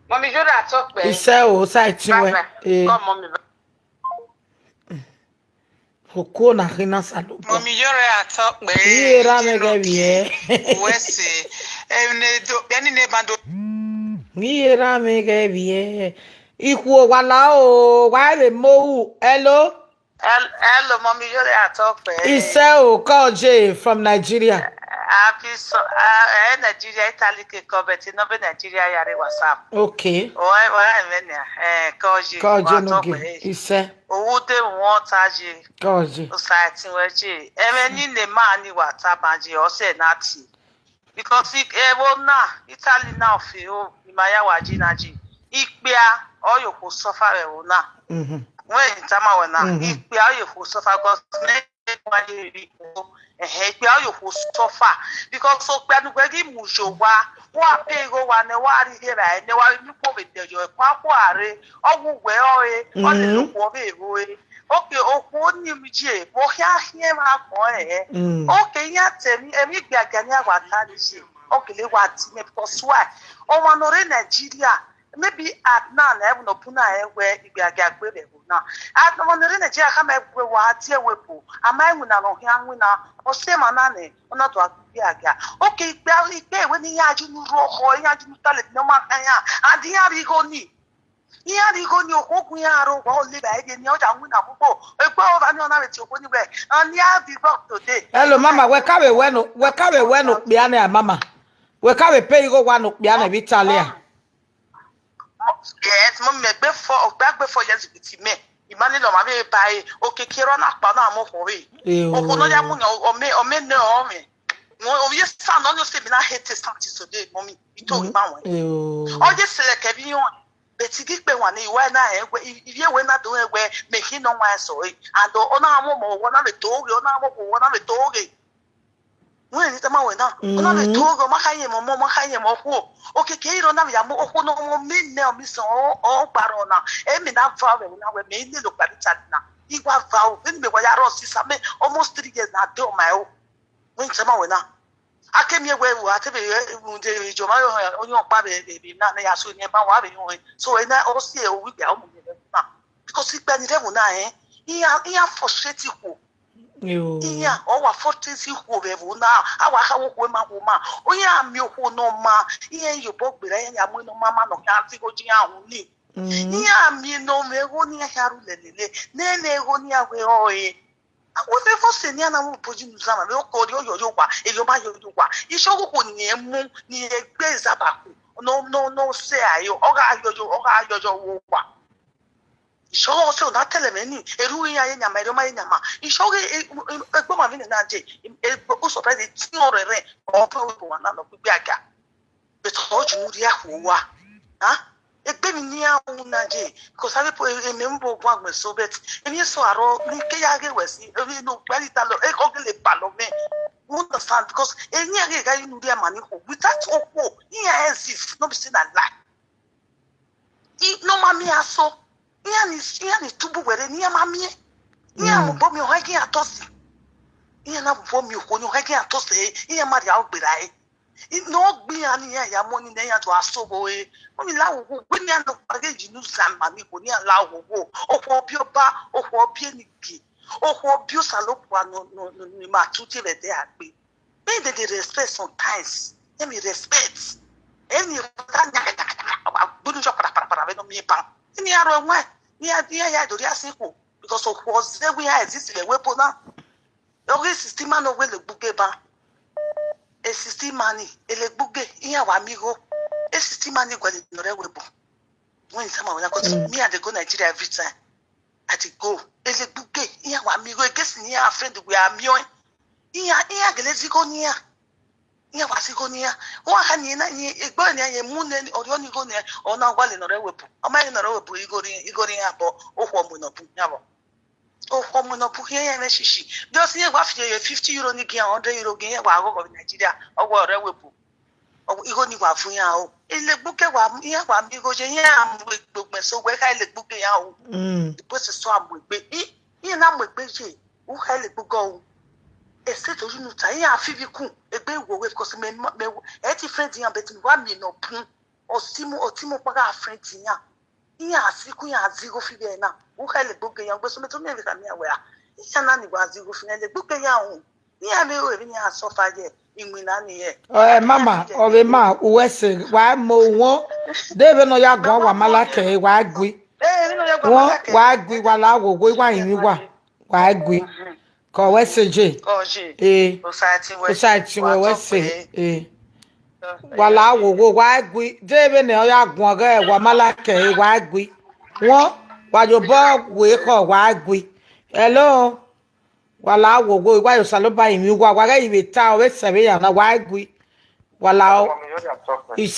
Mommy, you are talk pẹ. Isẹ o, sa ẹtin wẹ. Bye bye. Eh. Kọ, mommy, bye. Okuo na khin na Osanobua. Mommy, you are talk pẹ. Iye ra mwẹ ghẹ vbiẹ. Wẹ sẹ, emwi ne do, bẹni ne ba do. Iye ra mwẹ ghẹ vbiẹ. Ikhuo wa la o, wa vbe mo ru. Hello? Hel-, hello, mommy, you are talk pẹ. Isẹ o, Kọje from Nigeria. Happy so, uh, eh, Nigeria, Italy ke call, but no be Nigeria, yare WhatsApp. Okay. O, eh, wa ẹmwẹ nia, eh, Kọje, Kọje wa no talk ge, pẹ. Isẹ. Owude wọn ta ye. Kọje. Osa ẹtin wẹ ye. Ẹmwẹ ni ne ma ni wa ta ban ye, ọ sẹ na tie. Because i-, ẹvbo na, Italy na ọ fe o, I ma ya wa ye na ye. Ikpia, ọ ye okhuo suffer vbe ẹvbo na. Mhm. Wẹ I tama wẹ na, mhm, ikpia ọ ye okhuo suffer, because mẹ wa ye ri o, ẹhẹ, ikpia ọ ye okhuo suffer. Because okpia ne uwẹ ghi mu ye owa, wa pay igho owa nẹ, wa rhie rhie ra nẹ, wa vbe mu ikhuo vbe de yọ, ẹkua kua rre, ọ wu wẹ ọre, ọ lele, mhm, okhuo vbe ro e. Okay, okhuo ni mu ye, vbe ọ khian khian vbe agbọn ẹre. Mm. Okay, iran te emwi, emwi igbiagia ne iran wa ta ni ye. Okay, lẹ wa ti mẹ, because why? Ọmwa ne ọ rre Nigeria, maybe Adnan, ẹvbo ne ọ bu na rẹn wẹ igbiagia gbe vbe ẹvbo na. Adnan, ọmwa ne ọ rre Nigeria khama ẹvbo wa tie ẹvbo ebo, a ma winna ne ọ khian winna, ọ sẹ emwa na nẹ, ọ na do gha gbe igbiagia. Okay, ikpia, ikpia wẹ ne iran ye unu rre ọkhọ, iran ye unu toilet ne ọ ma khan iran, and iran rhie igho ni. Iran rhie igho ni, okhuo gu iran aro, wa ọ le vbe ẹre ni, ọ ya winna kpokpo. Egbe ọvba ni ọ na vbe tie okhuo ni wẹ, and iran vbe igho today. Hello, mama, wẹ ka vbe wẹ no, wẹ ka vbe wẹ no okpia nẹ, mama. Wẹ ka vbe pay igho owa ne okpia nẹ vbe Italy a? Yes, mommy, mẹ gbe four, okpia gbe four years with me. I ma ni lọ ma vbe ba e, okiekie rọ na kpa na mu okhuo vbe. Eo. Okhuo nọ ya mu yan, ọ mẹ, ọ mẹ nẹ ọ mẹ. Ovbi Esa nọ ni ọ sẹ emwi na hate Esa till today, mommy. I to, mm, ima wọn. Eo. Ọ ye sẹlẹ kẹ vbe iran. But I ghi kpe wan ne I wa na rẹn wẹ, I, I ye wẹ na do rẹn wẹ, mẹ khin nọ wan sẹ ọre. And ọ na mu ọmọ wọ na vbe to ghe, ọ na mu ọmọ wọ na vbe to ghe. Wẹ ne I tama wẹ na, ọ na vbe to oghe, ọ ma kha yẹn mẹ ọmọ, ọ ma kha yẹn mẹ okhuo. Okiekie i rre, ọ na vbe ya mu okhuo ne ọ mwẹ mẹ, ọ miẹn isan, ọ, ọ gba rrọọ na. Ẹ mẹ na va vbe ẹvbo na wẹ mẹ i lele okpia vbe Italy na. I wa va o, vbene mẹ wa ya rrọọ sisa mẹ almost three years na, de ọ ma ẹro. Wẹ ne I tama wẹ na. A ke miẹn wẹ, a te vbe runde iye ọmwa ọyọn ọkpa vbe, vbe, vbe na, ne ya so ne ẹ ba wa vbe yọn. So, ena ọ si ẹre, ọ wi gbe a mu yẹn vbe ẹvbo na. Because ikpia ni rre ẹvbo na, eh, iran, iran frustrate ikhuo. Iran, ọ wa force ikhuo vbe ẹvbo na, a wa kha wo okhuo ma, wo ma. Iran miẹn okhuo ne ọ ma, iran ye obọ gberra, iran ya mu ne ọ ma ma ne ọ khian tigho ji iran hu ni. Iran miẹn ne ọ mwẹ igho ne iran khian ru lelele, nene igho ne iran wẹ ọre. A wẹ vbe force ne iran na mu obọ yi ne uzamwa, vbe okọ rrie ọyọyọ owa, erriọ ma yọyọ owa. Isọghe okhuo ne irẹn mu, ne irẹn gbe zaba khu, ne ọ, ne ọ, ne ọ sẹ aro, ọ gha yọyọ, ọ gha yọyọ owa. Isọghe ọse ọ na tẹlẹ mwẹ ni, erhu iran ye nyama, erriọ ma ye nyama. Isọghe, e, e, egbọma vbene na je, e, e, u surprise, etiẹn ọrẹrẹ, ọ bọ ẹvbo na nọ gbigbi aga. But ọ ju ne u rhie akhuẹ owa. Ha? Egbe emwi ne iran ru na je, because avbe po, e, e, mẹ mu vbe guan gbẹn so, but emwi eso arọ, ne I ke ya ghe wẹ si, emwi ne okpia ni talọ, e, ọ gele balọ mwẹ. You understand? Because emwi iran ghe gha ye ne u rhie ma ni kho. Without okhuo, iran exist, no be say na lie. I, ne ọ ma miẹn aso, iran ni, iran ni tubu wẹ rre, ne iran ma miẹn. Iran mu obọ miẹn, ọ hẹn ghe iran tọ sẹ. Iran na mu obọ miẹn okhuo ni, ọ hẹn ghe iran tọ sẹ, iran ma rhie aro gberra ẹre. I, ne ọ gbe iran ne iran ya mu ọni ne iran do a sẹ ovbo ẹre. Wẹ ne I la ghogho, wẹ ne iran nọkpa ghe yi ne uzamwa ni kho, ne iran la ghogho. Okhuo ọbiọba, okhuo ọbienigie, okhuo ọbiẹ Osanobua ne, ne, ne, ne ima tu tie vbe ẹdẹ a gbe. Make dem dey respect sometimes. Let me respect. Any brother, gbunu jọ para, para, para, vbe ne ọ miẹn ban. Any arọ ẹwẹn, ne iran, ne iran ya do rhie asẹ ikhuo. Because okhuo ọzọ wẹ iran exist vbe ẹvbo na. Ọ ghi sixty man ne ọ wẹ Elegbuge ban. E sixty man ni, Elegbuge, iran wa miẹn igho. E sixty man ni gualọ ne ọ rre ẹvbo. Wẹ ne I tama wẹ na, 'cause me, I dey go Nigeria every time. I dey go. Elegbuge, iran wa miẹn igho, egesi ne iran friend wẹ a miẹn ọẹn. Iran, iran gele zẹ igho ne iran. Iran wa zẹ igho ne iran. Ọ wa kha ni na, ni egbe ne iran ye mu ne ọrriọ ni igho ne, ọ na gualọ ne ọ rre ẹvbo. Ọ ma rẹn ne ọ rre ẹvbo, igho rri, igho rri iran bọ, okhuo mu ne ọ bu iran vbọ. Okhuo mu ne ọ bu khian iran mwẹ shishi. Just iran wa fi fifty euro ni gi iran, hundred euro gi iran, wa ghọghọ vbe Nigeria, ọ wa rre ẹvbo. Ọ, igho ni wa vun iran o. Elegbuge wa, iran wa miẹn igho ye, iran mu egbe ogbẹn so wẹ kha Elegbuge iran o. Mm. Egbe sẹsẹ a mu egbe. I, iran na mu egbe ye, u kha Elegbuge o. Ese to yu nu ta, iran fi vbe ikun, egbe wo wẹ, because me, me, ẹ ti friend iran, but wa miẹn ne ọ bun. Ọ si mu, ọ ti mu ọkpa gha friend iran. Iran a si ku, iran a zẹ igho fi vbe na. U kha Elegbuge iran, egbe so mẹ to miẹn vbe khama iran wẹ a. Iran na ni wa zẹ igho fi na, Elegbuge iran o. Iran vbe ru emwi ne iran suffer ye, iwinna ni hẹ. Ẹ, mama, ọ vbe ma, uwẹ sẹ, wa mu wọn, de vbene ọ ya guan, wa ma la kẹ, wa gui. Ẹ, vbene ọ ya guan, ma la kẹ. Wọn, wa gui, wa la ghogho, wa rinmwian uwa, wa gui. Kọ wẹ sẹ je. Kọ je. Ee. Society wẹ. Society wẹ, wẹ sẹ. Ee. Wa la ghogho, wa gui. De vbene ọ ya guan ghẹ, wa ma la kẹ, wa gui. Wọn, wa ye obọ wẹ ekhọe, wa gui. Hello. Wa la ghogho, wa ye Osanobua rinmwian uwa, wa ghẹ i vbe ta, ọ vbe sẹ vbe ya na, wa gui. Wa la o.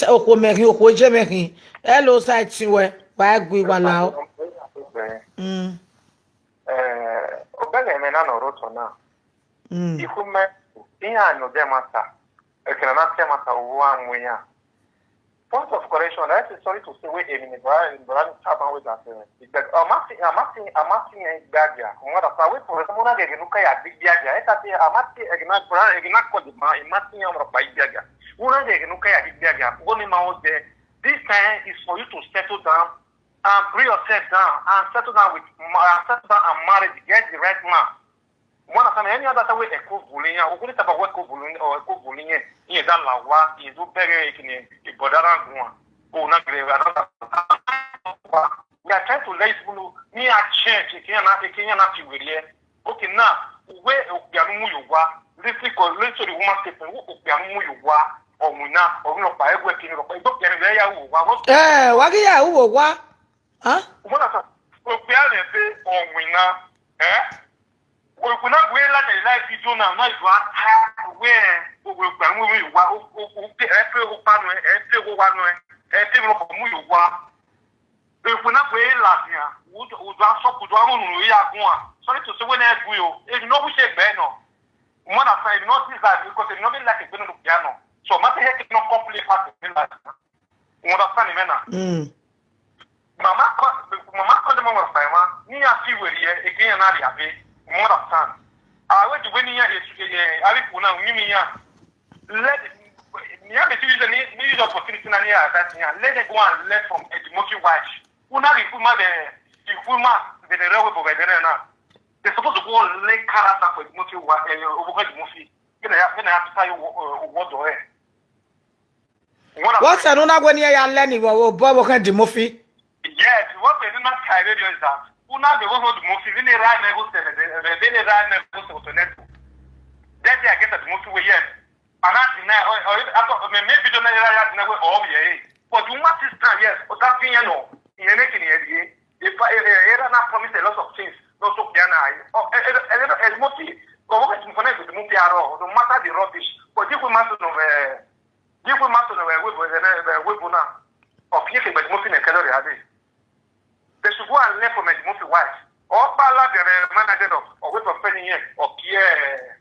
Okhuo mẹ khin, okhuo je mwẹ khin. Hello, society wẹ, wa gui, wa la o. Mm. Eh, obẹghe mwẹ na ne ọ rre otọ na. Mm. Ikhu mẹ, iran ne odẹ ma ta, ekene na tie ma ta, uwu a mu iran. Point of correction, I say sorry to say, we emini brother, brother Taban we that, uh, Igbe-, I must say, I must say, I must say, Igbeagia. From what I saw, we, for example, na gege nuka ya Igbeagia. I say, I must say, egina brother, egina call the man, I must say, I'm not by Igbeagia. Una gege nuka ya Igbeagia. Go ni ma o de. This time is for you to settle down and bring yourself down and settle down with ma-, and settle down and marry, get the right man. One of them, any other way, ẹ ko vole iran, okhuo ni tama wẹ ẹ ko vole, or ẹ ko vole iran, iran da la owa, iran do bẹghe ekene, e brother na guan, o na gele gha na. We are trying to let people know, me I change, ekene na, ekene na fi were. Okay, now, wẹ okpia ne u mu ye owa, listen, co-, listen to the woman statement, wẹ okpia ne u mu ye owa, ọ winna, ọ winna ọkpa, ẹ wẹ kene ọkpa, egbe okpia ne ya ru owa, what? Eh, wa ghi ya ru owa. Huh? What I said, okpia ne vbe ọ winna, eh? Wẹ, wẹ na wẹ la de la video na, na you are tired wẹ, wẹ, wẹ gba mu wa, o, o, o, ẹ fe o pa nu, ẹ fe o wa nu, ẹ fe o mu wa. Wẹ na wẹ la dia, u do, u do asọ, u do ahun nu ya guan. Sorry to say, wẹ na gui o. E no wi se gbe no. Mother sign, you know this life, because you know me like a good piano. So, my head no complete part of the life. You understand me now? Mm. Mama, mama, come to mama sign, man. Ni a fi were here, again, and I have it. You understand? I went to win here, I will put now, me, me, yeah. Let me have a series and me use opportunity and here that thing. Let them go and learn from Edimoki wife. Una reform the reform the real way for the now. They supposed to go and learn character for Edimoki wife, uh, over Edimoki. When I have, when I have to tell you what, uh, what do I? What's another one here? I learn it. What, what can Edimoki? Yes, what they do not carry is that. Una the one who Edimoki, when they ride never say, when they ride never say to net. That's the, I guess, Edimoki way, yes. And I deny, or, or I thought, maybe don't know that never, oh, yeah. But you must sister, yes, but that thing, you know, in anything, yeah. If I, eh, eh, Era now promise a lot of things, not so can I. Oh, eh, eh, eh, eh, Edimoki, or what is for next Edimoki at all, no matter the rubbish. But if we must know, eh, if we must know, eh, we, we, eh, eh, we, we now. Of you, but Edimoki, eh, calorie, I think. They should go and learn from Edimoki wife. Or Bala, the, eh, manager of, or wait for spending here, or care,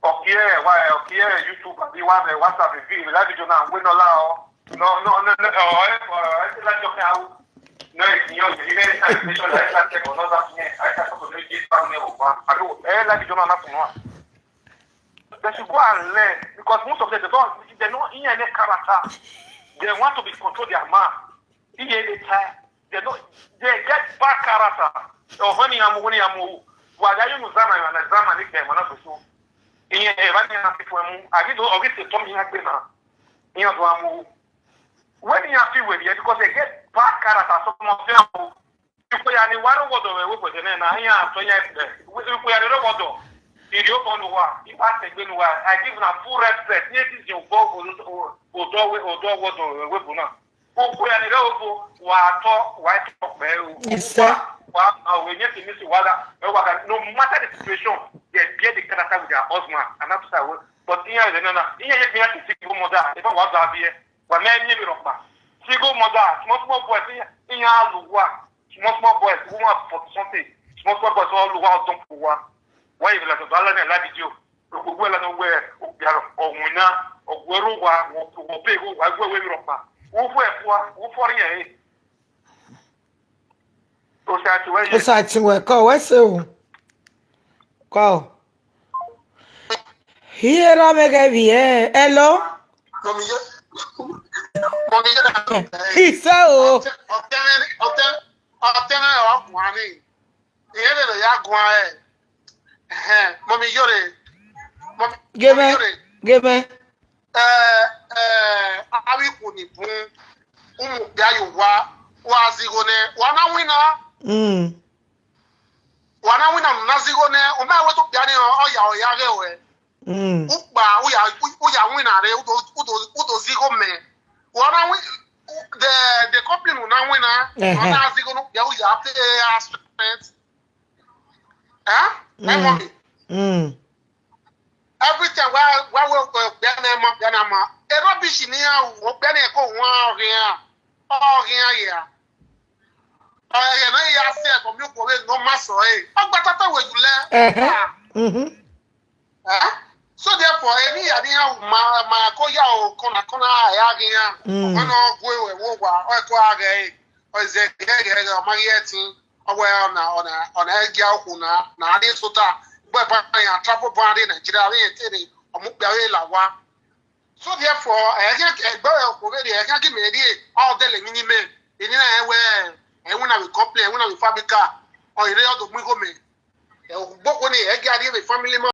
or care, why, or care YouTube, abi wa, eh, WhatsApp, eh, vi-, live video now, we no allow. No, no, no, no, oh, eh, oh, eh, like, okay, how? No, it's your, you know, it's a mission, like, like, oh, no, that's me. I can't talk to you, this family, oh, wow. I do, eh, live video now, nothing, no. They should go and learn, because most of them, they don't, they don't hear any character. They want to be control their man. He hear the time. They don't, they get bad character. Oh, when he am, when he am, wa ya you know, Zama, you know, Zama, nick them, and so. He, eh, when he am, people, I get, I get to tell me, I get now. He am, when he am, feel with you, because they get bad character, some of them, Ikpia ni wa rre ọgọdọ vbe ẹvbo ẹdẹ na, iran atọ iran ẹgbẹ. Ikpia ni rre ọgọdọ, I rhie obọ ne uwa, I wa sẹ egbe ne uwa, I give una full respect, ne I ti zin obọ, odọ, odọ, odọ ọgọdọ vbe ẹvbo na. Ikpia ni rre obo, wa tọ, wa tọ kpẹ o. Isa. Wa, wa, we need to miss wa ga, wa ga, no matter the situation, they bear the character with their husband, and that's how we, but iran ẹdẹ na, iran ye iran to see go mother, if I was there, wa mẹ ni mi rọkpa. See go mother, small, small boy, iran lu wa. Small, small boys, woman for something. Small, small boys, all over, don't for one. Why you like a dollar and a live video? Where, or winner, or where, or pay, or where, where, who for, who for here? Osati, where you? Osati, where? Call, where so? Call. Here, I make a V A. Hello? Mọmi ye, mọmi ye na. He said, oh. Ọtẹn, ọtẹn, ọtẹn, ọtẹn, ọkùnrin. Ìyẹn lè lọ ya gun ara ẹ. Ẹhẹn, mọmi yọrẹ. Mọmi, Gẹmẹ, mọmi yọrẹ. Gẹmẹ. Ẹ, ẹ, avbe ikhuo ni bun, umu kpia ye owa, wa zigho nẹ, wa na winna. Mm. Wa na winna, unu na zigho nẹ, ọ ma wẹ to kpia ni, ọ ya, ọ ya ghẹ ruẹ. Mm. Ukpa, u ya, u, u ya winna rre, u do, u do, u do zigho mẹ. Wa na win, the, the company unu na winna, wa na Ẹhẹn. zigho ne ukpia, u ya pay her strength. Eh? Eh, Mm. mọmi? Mm. Every time wa, wa wẹ, eh, kpia na ma, kpia na ma. E rubbish ni iran ru, kpia na ko wan ọghe iran. Ọghe iran ya. Ọghe ne ya sẹ ẹbọ miẹn okhuo vbe ne ọ ma sẹ ọre. Ọ gba tata wẹ ye ulẹ. Ẹhẹn. Ah. Mhm. Eh? So therefore, emwi hia ne iran ru ma, ma ko ya o, kọna, kọna, a ya ghe iran. Mm. Ọmọ ne ọ gu ẹre vbe owa, ọ ko a ghẹ ẹre. Ọ zẹ ghẹ ghẹ ghẹ, ọ ma ghi ẹtin. Ọ wẹ ọna, ọna, ọna ẹ gia okhuo na, na a rrie sota. Gbe ba iran travel ban rrie Nigeria, rrie tere, ọ mu okpia vbe la owa. So therefore, ẹ khian ẹgbẹ okhuo vberriọ, ẹ khian gie mẹ rrie, ọ dẹlẹ emwi ne imẹ. Eni na ẹ wẹ, ẹ winna vbe company, ẹ winna vbe fabrica, ọ i re ọ do mu igho mẹ. Ẹ, ugbokhuo ni, ẹ gia rrie vbe family man.